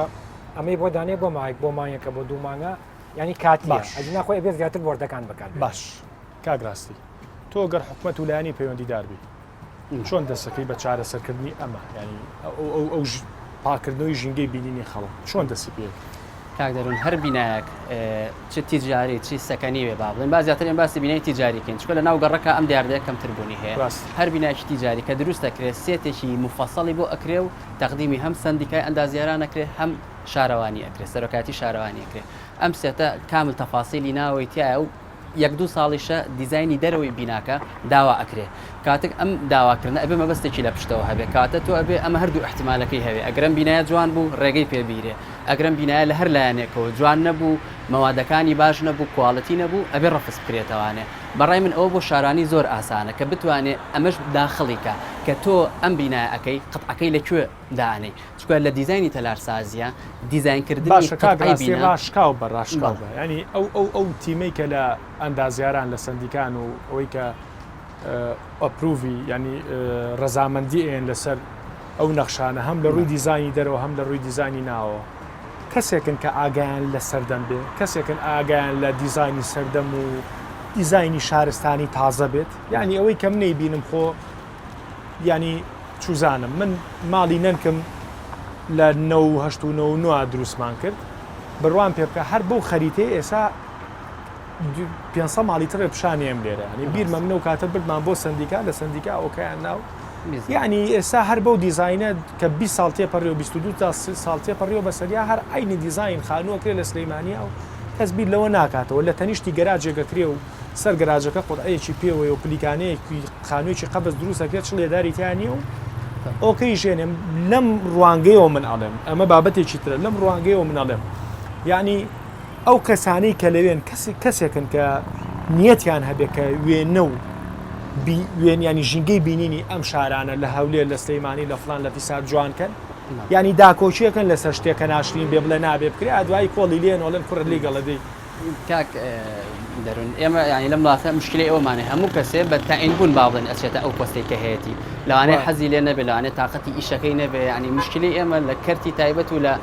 ئەمەی بۆ دانێ بۆ مایک بۆ مانگەکە بۆ دوو مانگە ینی کاتی باش ئەجنا خۆی ئەبێ زیاتر بۆردەکان بەکار باش کاک ڕاستی تۆ گەر حکومەت و لایەنی پەیوەندیدار بی چۆن دەسەکەی بە چارەسەرکردنی ئەمە ینی ئەو پاکردنەوەی ژینگەی بینینی خەڵک چۆن دەسی پێ کاک دەرون هەر بینایەک چ تیجاری چی سەکەنی وێ با بڵێن با زیاتر ئێمە باسی بینای تیجاری کەین چونکە لە ناو گەڕەکە ئەم دیاردەیە کەمتر بوونی هەیە ڕاست. هەر بینایەکی تیجاری کە دروست دەکرێت سێتێکی موفەسەڵی بۆ ئەکرێ و تەقدیمی هەم سەندیکای ئەندازیاران ئەکرێ هەم شارەوانی ئەکرێ سەرۆکایەتی شارەوانی ئەکرێ ئەم سێتە کامل تەفاسیلی ناوەی تیایە و یەک دوو ساڵیشە دیزاینی دەرەوەی بیناکە داوا ئەکرێ کاتێک ئەم داواکردنە ئەبێ مەبەستێکی لە پشتەوە هەبێ کاتە تۆ ئەبێ ئەمە هەردوو ئیحتیمالەکەی هەبێ ئەگەر ئەم بینایە جوان بوو ڕێگەی پێ بیرێ ئەگەر ئەم بینایە لە هەر لایەنێکەوە جوان نەبوو مەوادەکانی باش نەبوو quality نەبوو ئەبێ ڕەفز بکرێتەوانێ بەڕای من ئەوە بۆ شارانی زۆر ئاسانە کە بتوانێ ئەمەش داخڵی کا کە تۆ ئەم بینایە ئەکەی قتعەکەی لە کوێ دائەنێی چونکە لە دیزاینی تەلارسازیە دیزاین کردنی باشە کاک قتعەی ڕاستی بینا ڕاشکاو بە ڕاشکاو بەڵێ. بە یانی ئەو ئەو ئەو تیمەی کە لە ئەندازیاران لە سەندیکان و ئەوەی کە approve ی یانی ڕەزامەندی ئەیەن لەسەر ئەو نەخشانە هەم لە ڕووی دیزاینی دەرەوە هەم لە ڕووی دیزاینی ناوەوە کەسێکن کە ئاگایان لە سەردەم بێ کەسێکن ئاگایان لە دیزاینی سەردەم و دیزاینی شارستانی تازە بێت یعنی ئەوەی کە منەی بینم خۆ یعنی چوزانم من ماڵی نەنکم لە 19 و دروستمان کرد بڕوام پێ بکە هەر بەو خەریتەی ئێسا 500 ماڵی ترێ پیشانی ئەم لێرە ینی بیرمە منە و کاتە بردمان بۆ سندیکا لە سندیکا ئۆکەیان ناو یعنی ئێستا هەر بەو دیزینە کە 20 ساڵ تێپەڕی و 22 تا ساڵ تێپەڕیەوە بەسەریا هەر عینی دیزین خانووەکرێ لە سلەیمانیا و کەس بیر لەوە ناکاتەوە لە تەنیشتی گەراجێکەکرێ و سەر گەراجەکە قوتعەیەکی پێوەیە و پلیکانەیەکی خانوویەکی قەبز دروست ئەکرێت چڵ لێداری تیا نییە و ئۆکەی ژێنێم لەم ڕوانگەیەوە من ئەڵێم ئەمە بابەتێکی ترە لەم ڕوانگەیەوە من ئەڵێم یعنی ئەو کەسانەی کە لەوێن کەسی کەسێکن کە نیەتیان هەبێت کە وێنە و وێنیانی ژینگەی بینینی ئەم شارانە لە هەولێر لە سلەیمانی لە فلان لە فیسار جوان کەن ینی داکۆکیەکەن لەسەر شتێک کە ناشرین بێ بڵێ نابێ بکرێ ئەدوایی کۆڵی لێن ئەڵێن کوڕت لیگەڵە دەی کاک دەرون ئێمە یانی لەم وڵاتە مشکلەی ئەومانە هەموو کەسێ بە تەعین بوون با بڵێن ئەچێتە ئەو پۆستەی کە هەیەتی لەوانەیە حەزی لێ نەبێ لەوانەیە تاقەتی ئیشەکەی نەبێ ینی مشکلی ئێمە لە کەرتی تایبەت و لە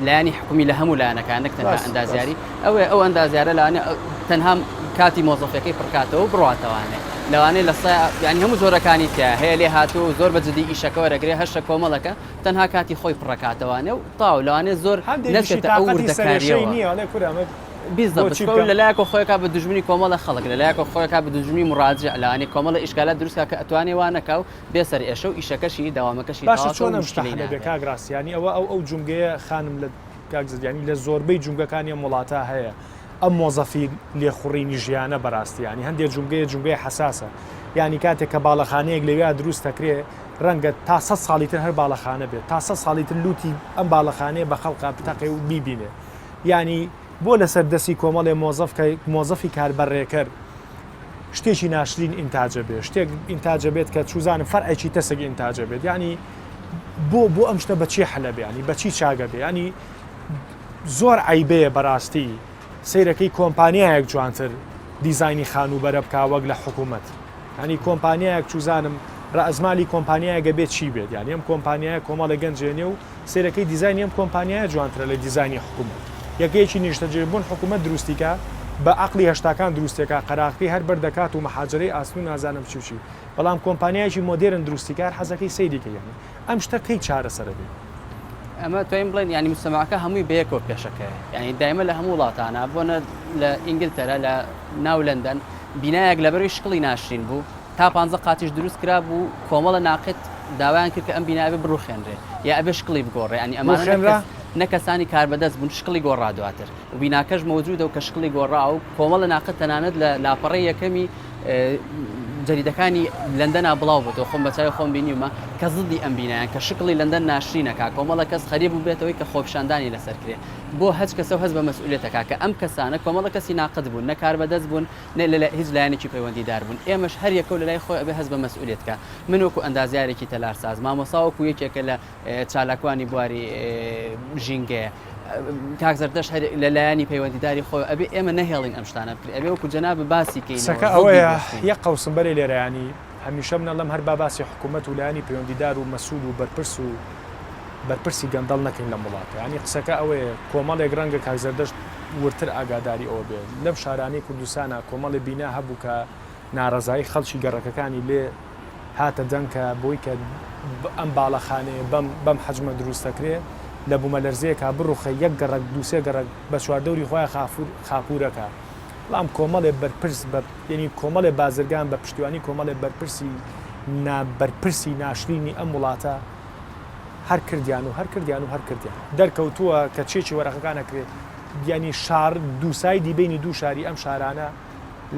لایەنی حکومی لە هەموو لایەنەکان نەک تەنها ئەندازیاری ئەوێ ئەو ئەندازیارە لەوانەیە تەنها کاتی مۆزەفەکەی پڕکاتەوە بڕاتەوانێ لەوانەیە لە سا یانی هەموو زۆرەکانی تیا هەیە لێ هاتوو زۆر بە جدی ئیشەکە وەرەگرێ هەشە کۆمەڵەکە تەنها کاتی خۆی پڕەکاتەوانێ و تاو لەوانەیە زۆر هەندێکیشی نەچێتە ئەو تاقەتی سەرێشەی وردەکارییەوە. نییە ئەڵێ کورە ئەمە بیزەبت بۆچی چونکە بکەم؟ لەلایەکەوە خۆی ئەکا بە دوژمنی کۆمەڵە خەڵک لەلایەکەوە خۆی ئەکا بە دوژمنی مراجع لەوانەیە کۆمەڵە ئیشکالات دروست کا کە ئەتوانێ وا نەکا و بێ سەرئێشە و ئیشەکەشی دەوامەکەشی باشە تەواو کە چۆن و ئەم شتە موشکیلەی حەلە بێ نابێ. کاک ڕاست یانی ئەوە ئەو ئەو جومگەیە خانم لە کاک زەد یانی لە زۆربەی جومگەکانی ئەم وڵاتە هەیە ئەم مۆزەفی لێخوڕینی ژیانە بەڕاستی یانی هەندێ جومگەیە جومگەی حەساسە یانی کاتێک کە باڵەخانەیەک لەویا دروست دەکرێ ڕەنگە تا سەد ساڵی تر هەر باڵەخانە بێت تا سەد ساڵی تر لوتی ئەم باڵەخانەیە بە خەڵقا بتەقێ و بیبینێ یانی بۆ لەسەر دەستی کۆمەڵێ مۆزەف کە مۆزەفی کاربەڕێکەر شتێکی ناشرین ئینتاجە بێ شتێک ئینتاجە بێت کە چوزانم فەرعێکی تەسک ئینتاجە بێت یعنی بۆ بۆ ئەم شتە بەچی حەلە بێ ینی بەچی چاگە بێ ینی زۆر عیبەیە بەڕاستی سەیرەکەی کۆمپانیایەک جوانتر دیزاینی خانووبەرە بکا وەک لە حکوومەت یانی کۆمپانیایەک چوزانم رەئزمالی کۆمپانیایەک ئەبێ چی بێت یانی ئەم کۆمپانیایە کۆمەڵێ گەنج ێنێ و سەیرەکەی دیزاینی ئەم کۆمپانیایە جوانترە لە دیزاینی حکوومەت یەکەیەکی نیشتەجێبوون حکوومەت دروستی کا بە عەقڵی هەشتاکان دروستێکا قەراغکەی هەر بەر دەکات و مەحاجەرەی ئاسن و نازانم چی و چی بەڵام کۆمپانیایەکی مۆدێرن دروستی کا هەر حەزەکەی سەیری کەی یانی ئەم شتە کەی چارەسەرە بێ؟ ئەمە توانین بڵێن یانی مجتەمەعەکە هەمووی بەیەکەوە پێشەکەوێ یانی دایمە لە هەموو وڵاتانە بۆنە لە ئینگلتەرا لە ناو لەندەن بینایەک لەبەروی شکڵی ناشرین بوو تا پانزە قاتیش دروست کرا بوو کۆمەڵە ناقد داوایان کرد کە ئەم بینا ئەبێ بڕوخێنرێ یا ئەبێ شکڵی بگۆڕێ ینی ئەمانە نە ڕوخێنرا؟ کەس نە کەسانی کاربەدەست بوون شکڵی گۆڕا دواتر و بیناکەش مەوجودە و کە شکڵی گۆڕا و کۆمەڵە ناقد تەنانەت لە لاپەڕەی یەکەمی اه، جەریدەکانی لەندەنا بڵاو بۆتەوە خۆم بە چاوی خۆم بینیومە کە زدی ئەم بینایان کە شکڵی لەندەن ناشرینەکا کۆمەڵە کەس خەریک بووبێتەوەی کە خۆپیشاندانی لەسەر کرێ بۆ هەچ کەسەو هەست بە مەسئولیەتەکا کە ئەم کەسانە کۆمەڵە کەسی ناقد بوون نە کاربەدەست بوون نە لە هیچ لایەنێکی پەیوەندیدار بوون ئێمەش هەر یەکەو لەلای خۆی ئەبێ هەست بە مەسئولیەت کا من وەکو ئەندازیارێکی تەلارساز مامۆستا وەکو یەکێکە لە چالاکوانی بواری ژینگەیە کاک زەردەشت هەر لە لایەنی پەیوەندیداری خۆی ئەبێ ئێمە نەهێڵین ئەم شتانە بکرێ ئەبێ وەکو جەناب باسی کەین قسەکە ئەوەیە یەک قەوسم بەرێ لێرە یانی هەمیشە من ئەڵێم هەر با باسی حکوومەت و لایەنی پەیوەندیدار و مەسوول و بەرپرس و بەرپرسی گەندەڵ نەکەین لەم وڵاتە یانی قسەکە ئەوەیە کۆمەڵێک ڕەنگە کاک زەردەشت وردتر ئاگاداری ئەوە بێ لەم شارانەی کوردستانا کۆمەڵێ بینا هەبوو کە ناڕەزایی خەڵکی گەڕەکەکانی لێ هاتە دەنگ کە بۆی کە ئەم باڵەخانەیە بەم بەم حەجمە دروست دەکرێ لە بوومەلەرزەیەکا بڕوخێ یەک گەڕەک دووسێ گەڕەک بە چواردەوری خۆیان خافور خاپوورەکا بەڵام کۆمەڵێ بەرپرس بە یەنی کۆمەڵێ بازرگان بە پشتیوانی کۆمەڵێ بەرپرسی نا بەرپرسی ناشرینی ئەم وڵاتە هەر کردیان و هەر کردیان و هەر کردیان دەرکەوتووە کە چێکی وەرەقەکان ئەکرێ یانی شار دووسایدی بینی دوو شاری ئەم شارانە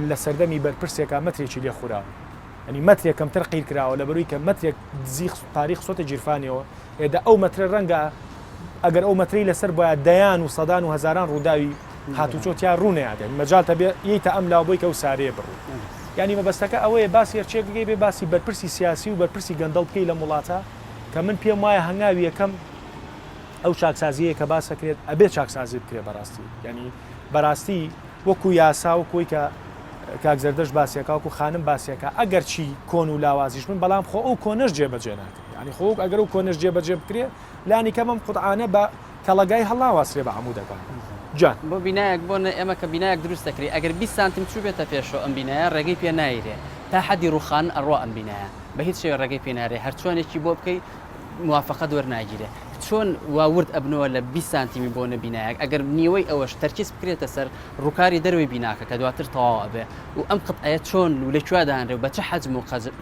لە سەردەمی بەرپرسێکا مەترێکی لێ خوراوە یانی مەترێک کەمتر قیر کراوە لەبەروی کە مەترێک دزی پارەی خستۆتە گیرفانیەوە ئێدە ئەو مەترە ڕەنگە ئەگەر ئەو مەترەی لەسەر بایە دەیان و سەدان و هەزاران ڕووداوی هاتوچۆ تیا ڕوونەیات یانی مەجالتە بێ یەیتە ئەم لاوە بۆی کە ئەو سارەیە بڕوو یانی مەبەستەکە ئەوەیە باسی هەرچیەک بکەی بێ باسی بەرپرسی سیاسی و بەرپرسی گەندەڵ بکەی لەم وڵاتە کە من پێم وایە هەنگاوی یەکەم ئەو چاکسازیەیە کە باس ئەکرێت ئەبێ چاکسازی بکرێ بەڕاستی یانی بەراستی وەکو یاسا وەکو ئەوەی کە کاک زەردەشت باسی ئەکا وەکو خانم باسی ئەکا ئەگەر چی کۆن و لاوازیش بن بەڵام خۆ ئەو کۆنەش جێبەجێ ناکرێ یانی خۆ ئەگەر ئەو کۆنەش جێبەجێ بکرێ لانی کەم ئەم قوتعانە بە کەڵەگای هەڵناواسرێ بە عەمودەکان جان. بۆ بینایەک بۆ نە ئێمە کە بینایەک دروست دەکرێ ئەگەر 20 سانتیم چووبێتە پێشەوە ئەم بینایە ڕێگەی پێ نایرێ تا حەدی ڕووخان ئەڕوا ئەم بینایە بە هیچ شێوەیەک ڕێگەی پێ نارێ هەرچۆنێکی بۆ بکەی موافەقەت وەرناگیرێ چۆن وا ورد ئەبنەوە لە 20 سانتیمی بۆ نە بینایەک ئەگەر نیوەی ئەوەش تەرکیز بکرێتە سەر ڕووکاری دەرەوەی بیناکە کە دواتر تەواو ئەبێ و ئەم قطعەیە چۆن و لە کوێ دانرێ و بە چ حەجم و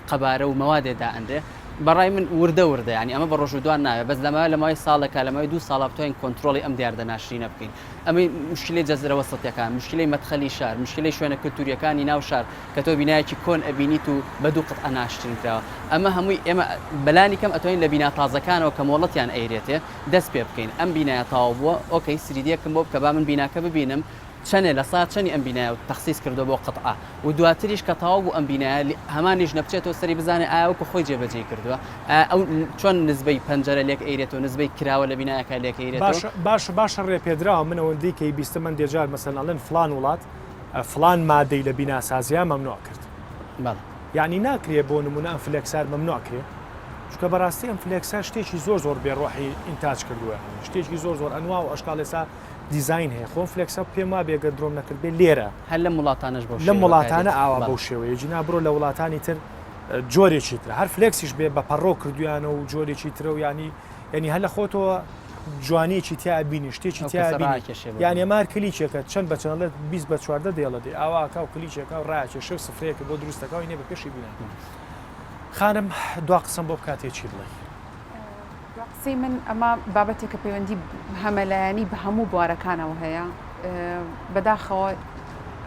قەبارە و مەوادێ دائەنرێ بەڕای من وردە وردە یانی ئەمە بە ڕۆژ و دوان نابێ بەس لەماوە لە ماوەی ساڵێکا لە ماوەی دوو ساڵا بتوانین کۆنترۆڵی ئەم دیاردە ناشرینە بکەین ئەمەی مشکلەی جەزرە وەسەتیەکان مشکلەی مەدخەلی شار مشکلەی شوێنە کلتوریەکانی ناو شار کە تۆ بینایەکی کۆن ئەبینیت و بە دوو قطعە ناشرین کراوە ئەمە هەمووی ئێمە بەلانی کەم ئەتوانین لە بینا تازەکانەوە کە مۆڵەتیان ئەیرێتێ دەست پێ بکەین ئەم بینایە تەواو بووە okay 3D یەکم بۆ بکە با من بیناکە ببینم چەنێ لە سا چەنی ئەم بینایە تەخسیس کردووە بۆ قطعە و دواتریش کە تەواو بوو ئەم بینایە هەمان لیژنە بچێتەوە سەری بزانێ ئایا وەکو خۆی جێبەجێی کردووە ئایا ئەو چۆن نزبەی پەنجەرە لێک ئەیرێتەوە نزبەی کراوە لە بینایەکە لێک ئەیرێتەوە. باشە باشە باشە ڕێپێدراوە من ئەوەندەی کەی بیستم هەندێ جار مەسەلەن ئەڵێن فڵان وڵات فڵان مادەی لە بیناسازیا مەمنوع کرد بەڵێ. یەعنی ناکرێ بۆ نمونە ئەم فلێکسار مەمنوع کرێ چونکە بەڕاستی ئەم فلێکسە شتێکی زۆر زۆر بێ ڕۆحی ئینتاج کردووە یانی شتێکی زۆر زۆر ئەنوا و ئەشکاڵ ئێستا دیزاین هەیە خۆم فلێکسە پێم وابێ گەر درۆم نەکردبێ لێرە هەر لەم وڵاتانەش بەو لەم شێوەیە وڵاتانە بەکاردێت ئاوا بەڵێ. بەو شێوەیە جینا بڕۆ لە وڵاتانی تر جۆرێکی ترە هەر فلێکسیش بێ بە پەڕۆ کردویانە و جۆرێکی ترە و ینی یعنی هەر لە خۆتەوە جوانیەکی تیا بینی شتێکی ئەو تیا کەسە بینی ڕاکێشێ بۆ یان ئێمە هەر کلیچێکە چەند بە چەند ئەڵێت 20 بە 14 دێڵە دێ ئاوا ئەکا و کلیچێکا و ڕاکێشێ و سفرەیەکە بۆ دروستەکە و اینێ بە پێشی بینا خانم دوا قسەم بۆ بکاتێ چی بڵێی؟ دوا قسەی من ئەمە بابەتێکە پەیوەندی هەمەلایەنی بە هەموو بوارەکانەوە هەیە بەداخەوە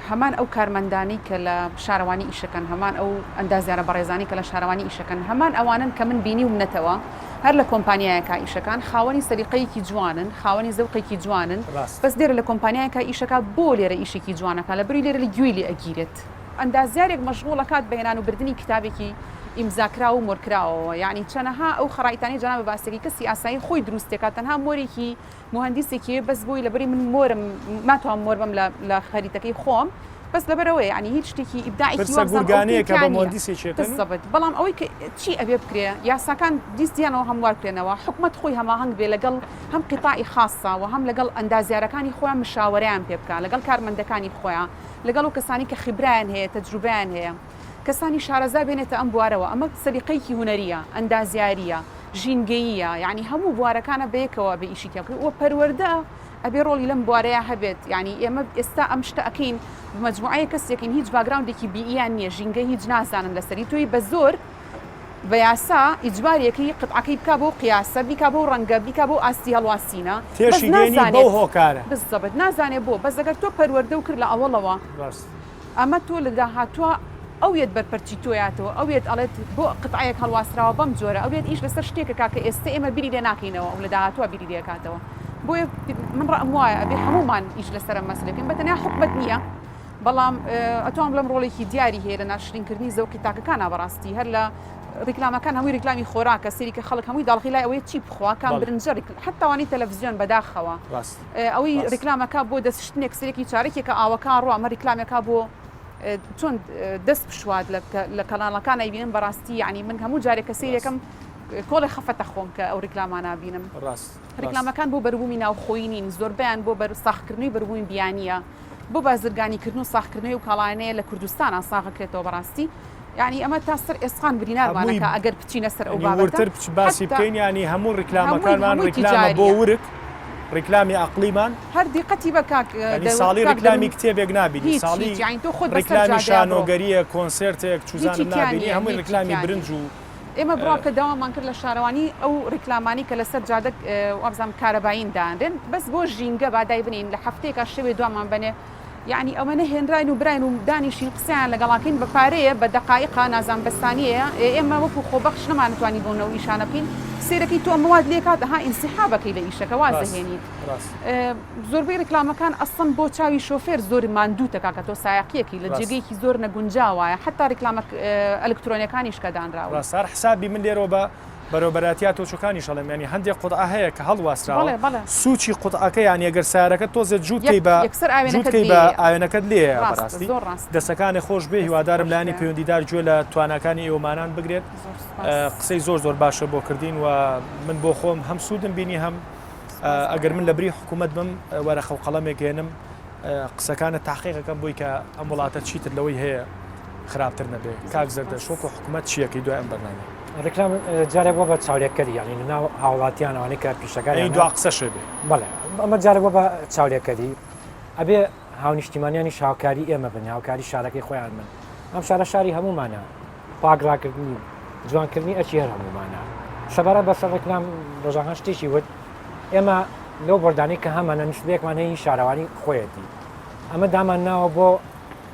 هەمان ئەو کارمەندانی کە لە شارەوانی ئیشەکەن هەمان ئەو ئەندازیارە بەڕێزانی کە لە شارەوانی ئیشەکەن هەمان ئەوانن کە من بینی ومنەتەوە هەر لە کۆمپانیایەکە ئیشەکان خاوەنی سەلیقەیەکی جوانن خاوەنی زەوقێکی جوانن بەس لێرە لە کۆمپانیایەکە ئیشەکە بۆ لێرە ئیشێکی جوانەکە لە بری لێرە لە گوێی لێ ئەگیرێت ئەندازیارێک مەشغوڵ ئەکات بە هێنان و بردنی کتابێکی ئیمزاکراو و مۆرکراوەوە یانی چەنەها ئەو خەڕایتانەی جەنابت باسەکەی کەسی ئاسایی خۆی دروست دەکات تەنها مۆرێکی موهەندیسێکی هەیە بەس بۆی لەبەری من مۆرم ناتوانم مۆر بەم لە لە خەریتەکەی خۆم بەس لەبەرەوەی یانی هیچ شتێکی ئیبداعێکی پرسە وابزانم ئەوتۆی گورگانەیە کە تیا بە نییە موهەندیسێکی ئەکەن و. بالضبط بەڵام ئەوەی کە چی ئەبێ بکرێ یاساکان دیسانەوە هەموار بکرێنەوە حکومەت خۆی هەماهەنگ بێ لەگەڵ هەم قیتاعی خاصە و هەم لەگەڵ ئەندازیارەکانی خۆیان مشاوەرەیان پێ بکا لەگەڵ کارمەندەکانی خۆیان لەگەڵ ئەو کەسانەی کە خیبرایان هەیە، تەجروبەیان هەیە، کەسانی شارەزا بێنێتە ئەم بوارەوە، ئەمە سەلیقەیەکی هونەرییە، ئەندازیارییە، ژینگەییە، یانی هەموو بوارەکانە بەیەکەوە ئەبێ ئیشی تیا بکرێت و پەروەردە ئەبێ ڕۆڵی لەم بوارەیا هەبێت، یانی ئێمە ئێستا ئەم شتە ئەکەین مەجموعەیەک کەسێکین هیچ background ێکی بیئیان نییە، ژینگە هیچ نازانن لەسەری، تۆی بە زۆر بە یاسا ئیجبارێکی قطعەکەی بکا بەو قیاسە، بیکا بەو ڕەنگە، بیکا بەو ئاستی هەڵواسینە، بەس تێشی دێنی بەو نازانێت هۆکارە. بالضبط نازانێ بۆ، بەس ئەگەر تۆ پەروەردەو کرد لە ئەوەڵەوە ڕاست. ئەمە تۆ لە داهاتووا. ئەو یەت بەرپەرچی تۆیاتەوە، ئەو یەت ئەڵێت بۆ قتعەیەک هەڵواسراوە بەم جۆرە، ئەو یەت ئیش لەسەر شتێک ئەکا کە ئێستە ئێمە بیری لێ ناکەینەوە ئەو لە داهاتووە بیری لێ ئەکاتەوە. بۆیە من ڕەئم وایە ئەبێ هەموومان ئیش لەسەر ئەم مەسەلە بکەین، بە تەنیا حکومەت نییە، بەڵام ئەتوانم بڵێم ڕۆڵێکی دیاری هەیە لە ناشرینکردنی زەوقی تاکەکانا بەڕاستی هەر لە ڕیکلامەکان هەمووی ڕیکلامی خۆراکە سەیری کە خەڵک هەمووی داڵغی لای ئەوەیە چی بخوا کام برنجە حتا وانەی تەلەڤزیۆن بەداخەوە ئەوەی ڕیکلامەکە بۆ دەستشتنێک سەرێکی چارەکێکە ئاوەکە ڕۆ ئەمە ڕیکلامێکە بۆ چۆن دەست بشوات لە کەناڵەکان ئەیبینم بەڕاستی یعنی من هەموو جارێک کە سەیرەکەم کۆڵێ خەفەتە خۆم کە ئەو ڕیکلامانە بینم ڕیکلامەکان بۆ بەروبوومی ناوخۆیی نین زۆربیان بۆ بەر ساخکردنەوەی بەروبوومی بیانیە بۆ بازرگانیکردن و ساغکردنەوەی ئەو کاڵایانەیە لە کوردستانا ساغەکرێتەوە بەڕاستی یانی ئەمە تا سەر ئێسقان برینارمان هەمووی ئەکا ئەگەر بچینە سەر ئەو یانی بابەتە وردتر بچ باسی حەتتا بکەین یانی هەموو هەمووی ڕیکلامەکانمان هەمووی ڕیکلامە بۆ تیجاریە ورگ ڕیکلامی ئەقڵیمان هەر دیقەتی بە کاک یانی دەرون ساڵی کاک ڕیکلامی دەرون کتێبێک نابینی هیچ ساڵی هیچ یانی تۆ خۆت بەسەر ڕیکلامی جادەیا بڕۆ شانۆگەرییە کۆنسێرتێک هیچی چوزانم تیا نابینی نییە هەمووی هیچی ڕیکلامی تیا نییە برنج و ئێمە بڕوا بکە داوامان کرد لە شارەوانی ئەو ڕیکلامانەی کە لەسەر جادە وابزانم کارەبایین دانرێن بەس بۆ ژینگە با دایبنێین لە هەفتەیەکا شەوێ دوامان بەنێ یەعنی ئەمە نەهێنراین و براین و دانیشین قسەیان لەگەڵاکەین بە پارەیە بە دەقایقە نازانم بە سانیەیە ئێ ئێمە وەکو خۆبەخش نەمانتوانی بۆ نەو ئیشانە بکەین سەیرەکەی تۆ ئەمە وات لێکات ئەها ئینسیحابەکەی لە ئیشەکە واز ڕاست دەهێنیت ڕاست زۆربەی ڕیکلامەکان ئەسڵەن بۆ چاوی شۆفێر زۆر ماندووتە کاکە تۆ سایەقیەکی لە ڕاست. جێگەیەکی زۆر نەگونجاوایە حەتا ڕیکلامە ئەلکترۆنیەکانیش کە دانراون. ڕاستە هەر حسابی من لێرەوە بە بەرێوەبەرایەتی هاتوچۆکانیش ئەڵێم یانی هەندێک قوتعە هەیە کە هەڵواسراوە بەڵێ بەڵێ. سوچی قوتعەکە یانی ئەگەر سەیارەکەت تۆزێ جووت کەی یەک بە یەکسەر جووت ئاوێنەکەت کەی بە لێیە. ئاوێنەکەت لێیە ڕاستە بەڕاستی زۆر ڕاستە. دەسەکانێ خۆش بێ دەستت هیوادارم خۆش لایەنی بێ. پەیوەندیدار گوێ لە تواناکانی ئێوەمانان بگرێت زۆر سوپاس. قسەی زۆر زۆر باشە بۆ کردین و من بۆ خۆم هەم سوودم بینی هەم سوپاس ئەگەر من بەڕێز. لە بری حکوومەت بم وەرەقە و قەڵەمێک هێنم قسەکانت تاقیقەکەم بۆی کە ئەم وڵاتە چیتر لەوەی هەیە خراپتر نەبێ کاک زەردەشت وەکو حکومەت چیەکەی دوای ئەم بەرنامەیە؟ ڕیکلام جارێک بۆ بە چاولێکەری یعنی لەناو هاوڵاتیان ئەوانەی کە ئەی پیشەکاریانە دوا قسەشێ بێ. بەڵێ ئەمە جارێک بۆ بە چاولێکەری ئەبێ هاونیشتیمانیانیش هاوکاری ئێمە بن هاوکاری شارەکەی خۆیان بن ئەم شارە شاری هەموومانە پاک ڕاکردنی و جوانکردنی ئەرکی هەر هەموومانە سەبارەت بە سەر ڕیکلام ڕۆژان شتێکی وت ئێمە لەو بۆردانەی کە هەمانە نسبەیەکمان هەیە شارەوانی خۆیەتی ئەمە دامان ناوە بۆ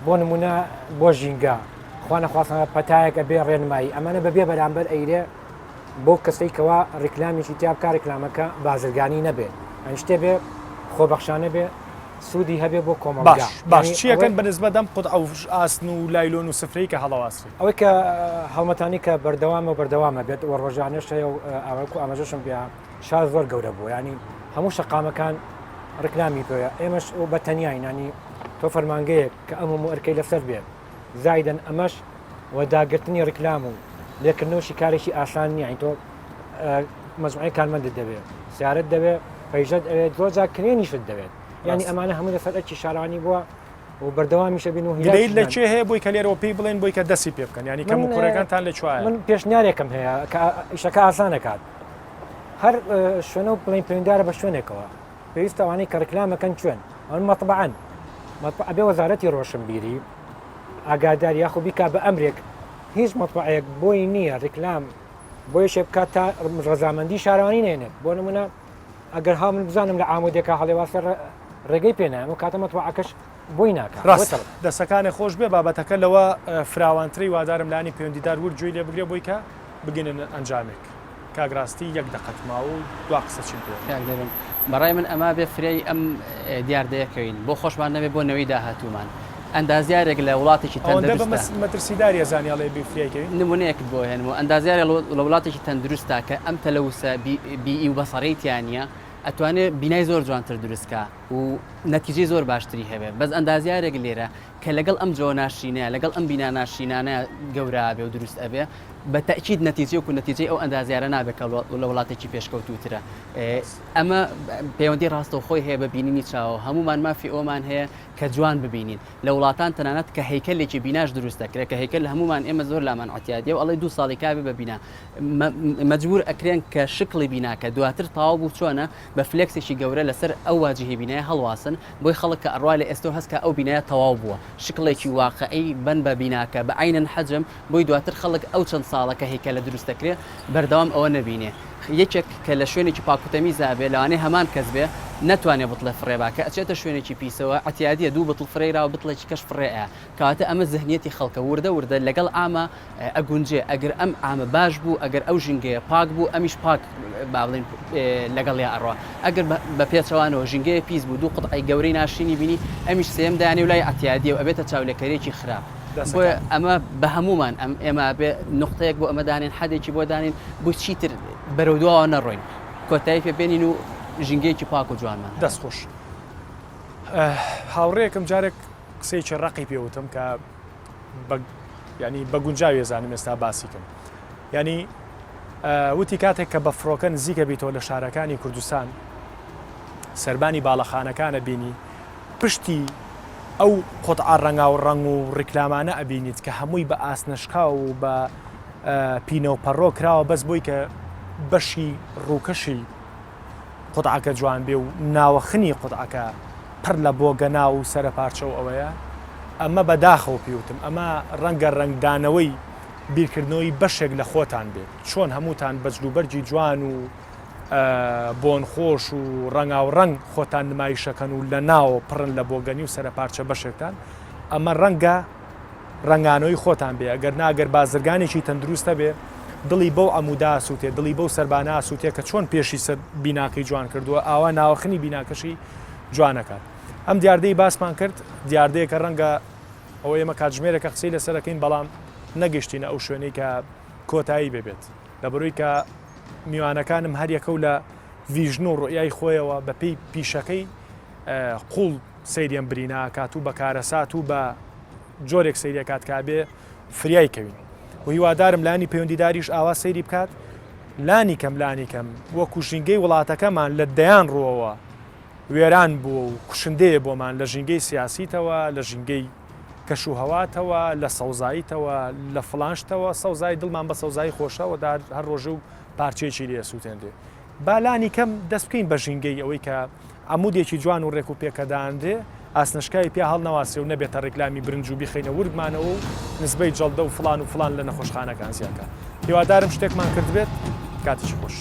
بۆ نمونە بۆ ژینگە خوانەخواستە پەتایەک ئەبێ ڕێنمایی ئەمانە بەبێ بەرامبەر ئەیرێ بۆ کەسەی کەوا ڕیکلامیکی تیا بکا ڕیکلامەکە بازرگانی نەبێ ئەن شتێ بێ خۆبەخشانە بێ سوودی هەبێ بۆ کۆمەڵگا باش باش یانی چیەکەن ئەوەی بە نسبەت ئەم قوتعە و ئاسن و لایلۆن و سفرەی کە هەڵەواسرێ؟ ئەوەی کە هەڵمەتانی کە بەردەوامە و بەردەوامە بێت و ڕۆژانەش هەیە و ئاوەکو ئاماژەشم پێ شار زۆر گەورە بووە ینی هەموو شەقامەکان ڕیکلامی پێوە ئێمەش و بە تەنیای نانی تۆ فەرمانگەیەک کە ئەم هەموو ئەرکەی لەسەر بێت زایدەن ئەمەش و داگرتنی ڕیکلام و لێکردنەوەشی کارێکی ئاسان نییە تۆ مەجموعەی کارمەندت دەوێت سیارەت دەوێت پەیژەت ئەوێت زۆر جار کرێنیشت دەوێت یعنی ئەمانە هەموو لەسەر ئەرکی شارەوانی بووە و بەردەوامیشە بین و گلەیت لە کێ هەیە بۆی کە لێرەوە پێی بڵێن بۆی کە دەستی پێ بکەن ینی کەم و کوڕەکانتان لە کوایە من پێشنیارێکم هەیە کە ئیشەکە ئاسانەکات هەر شوێنە و بڵین پەیوەندیدارە بە شوێنێکەوە پێویستە ئەوانەی کە ڕیکلامەکەن کوێن ئەون مەطبعەن مەطبع ئەبێ وەزارەتی ڕۆشنبیری ئاگادار یاخو بیکا بە ئەمرێک هیچ مەطبعەیەک بۆی نییە ڕیکلام بۆ یەکێ بکات تا ڕەزامەندی شارەوانی نێنێت بۆ نمونە ئەگەر ها من بزانم لە عامودێکا هەڵێواسێ ڕێگەی پێ نایەم و کاتە مەطبعەکەش بۆی ناکات ڕاستە دەسەکانێ خۆش بێ بابەتەکە لەوە فراوانترەی وادارم لانی پەیوەندیدار ورد گوێی لێ بگرێ بۆی کە بگەنە ئەنجامێک. کاک ڕاستی یەک دەقەت ماوە و دوا قسە چیت بۆ؟ کاک دەروون بەڕای من ئەمە بێ فریای ئەم دیاردەیە کەوین بۆ خۆشمان نەبێ بۆ نەوەی داهاتوومان ئەندازیارێک لە وڵاتێکی ئەوەندە بە تەندروستا مەترسیداری ئەزانی ئەڵێ بێ فریای کەوین؟ نمونەیەکت بۆ ئەهێنمەوە ئەندازیارێ لە وڵاتێکی تەندروستا کە ئەم تەلەوسە بیئی و بەسەڕیی تیا نییە ئەتوانێ بینای زۆر جوانتر دروست کا و نەتیجەی زۆر باشتری هەبێ بەس ئەندازیارێک لێرە کە لەگەڵ ئەم جۆ ناشرینەیە لەگەڵ ئەم بینا ناشرینانە گەورە ئەبێ و دروست ئەبێ بە تەئکید نەتیجەی وەکو نەتیجەی ئەو ئەندازیارە نابێت کە لە وڵاتێکی پێشکەوتووترە. ئەمە پەیوەندی ڕاستەوخۆی هەیە بە بینینی چاوەوە. هەموومان مافی ئەوەمان هەیە کە جوان ببینین. لە وڵاتان تەنانەت کە هەیکەلێکی بیناش دروست دەکرێت، کە هەیکەل هەموومان ئێمە زۆر لامان عەتیادیە و ئەڵێ دوو ساڵی کابێ بە بینا مەجبور ئەکرێن کە شکڵی بیناکە دواتر تەواو بوو چۆنە بە فلێکسێکی گەورە لەسەر ئەو واجیهەی بینایە هەڵواسن بۆی خەڵک کە ئەڕوا لە ئێستەوە هەست کا ئەو بینایە تەواو بووە شکڵێکی واقعی بەن بە بیناکە بە عەینەن حەجم بۆی دواتر خەڵک ئەو چەند ساڵە کە هەیکەلە دروست دەکرێ بەردەوام ئەوە نەبینێ. یەکێک کە لە شوێنێکی پاک و تەمیزا بێ لەوانەیە هەمان کەس بێ. نەتوانێ بتڵێ فڕێ با کە ئەچێتە شوێنێکی پیسەوە عتیادیە دوو بتڵ فرێراوە بتڵێکی کەش فڕێ ئەیا کەواتە ئەمە زهنیەتی خەڵکە وردە وردە لەگەڵ عامە ئەگونجێ ئەگەر ئەم عامە باش بوو ئەگەر ئەو ژینگەیە پاک بوو ئەمیش پاک با بڵێین لەگەڵیا ئەڕوا ئەگەر بە پێچەوانەوە ژینگەیە پیس بوو دوو قوتعەی گەورەی ناشرینی بینی ئەمیش سێیەم دایانێ و لای عەتیادیە و ئەبێتە چاولێکەرێکی خراپ بۆیە ئەمە بە هەموومان ئەم ئێمە بێ نقطەیەک بۆ ئەمە دانێن حەدێکی بۆ دانین بۆ چیتر بەرەو دواوە نەڕۆین کۆتایی پێ بێنین و ژینگەیەکی پاک و جوانمان دەست خۆش هاوڕێکم جارێک قسەیەکی ڕەقی پێ وتم کە بە یانی بە گونجاوی ئەزانم ئێستا باسی کەم یانی وتی کاتێک کە بە فڕۆکە نزیکە بیتەوە لە شارەکانی کوردستان سەربانی باڵەخانەکانە بینی پشتی ئەو قوتعە ڕەنگاو ڕەنگ و ڕیکلامانە ئەبینیت کە هەمووی بە ئاسنەشکاو و بە پینە و پەڕۆ کراوە بەس بۆی کە بەشی ڕووکەشی قوتعەکە جوان بێ و ناوەخنی قوتعەکە پڕ لە بۆگەناو و سەرەپارچە و ئەوەیە، ئەمە بە داخەوە پێی وتم ئەمە ڕەنگە ڕەنگدانەوەی بیرکردنەوەی بەشێک لە خۆتان بێت، چۆن هەمووتان بە جلوبەرگی جوان و بۆنخۆش و ڕەنگاوڕەنگ خۆتان نمایشەکەن و لە ناوە پڕن لە بۆگەنی و سەرەپارچە بەشێکتان، ئەمە ڕەنگە ڕەنگانەوەی خۆتان بێ، ئەگەر نا گەر بازرگانێکی تەندروست هەبێ دڵی بەو عەموودە ئاسووتێ، دڵی بەو سەربانە ئاسووتێ کە چۆن پێشی سەر بیناکەی جوان کردووە، ئاوا ناوەخنی بیناکەشی جوان ئەکات. ئەم دیاردەی باسمان کرد، دیاردەیەکە ڕەنگە ئەوە ئێمە کاتژمێرێکە قسەی لەسەر ئەکەین، بەڵام نەگەیشتینە ئەو شوێنەی کە کۆتایی بێ بێت. لەبەرئەوەی کە میوانەکانم هەر یەکەو لە vision و ڕوئیای خۆیەوە بەپێی پیشەکەی قووڵ سەیری ئەم برینە ئەکات و بە کارەسات و بە جۆرێک سەیری ئەکات کە ئەبێ فریای کەوین و هیوادارم لانی پەیوەندیداریش ئاوا سەیری بکات لانی کەم لانی کەم وەکو ژینگەی وڵاتەکەمان لە دەیان ڕووەوە وێران بووە و کوشندەیە بۆمان لە ژینگەی سیاسیتەوە لە ژینگەی کەش و هەواتەوە لە سەوزاییتەوە لە فڵانشتەوە سەوزایی دڵمان بە سەوزایی خۆشەوە هەر ڕۆژە و پارچەیەکی لێ سووتێنرێ با لانی کەم دەست بکەین بە ژینگەی ئەوەی کە عەمودێکی جوان و ڕێک و پێک کە دانرێ ئاسنەشکاوی پیا هەڵنەواسرێ و نەبێتە ڕیکلامی برنج و بیخەینە ورگمانەوە و نسبەی جەڵدە و فڵان و فڵان لە نەخۆشخانەکان زیاد کا. هیوادارم شتێکمان کردبێت. کاتێکی خۆش.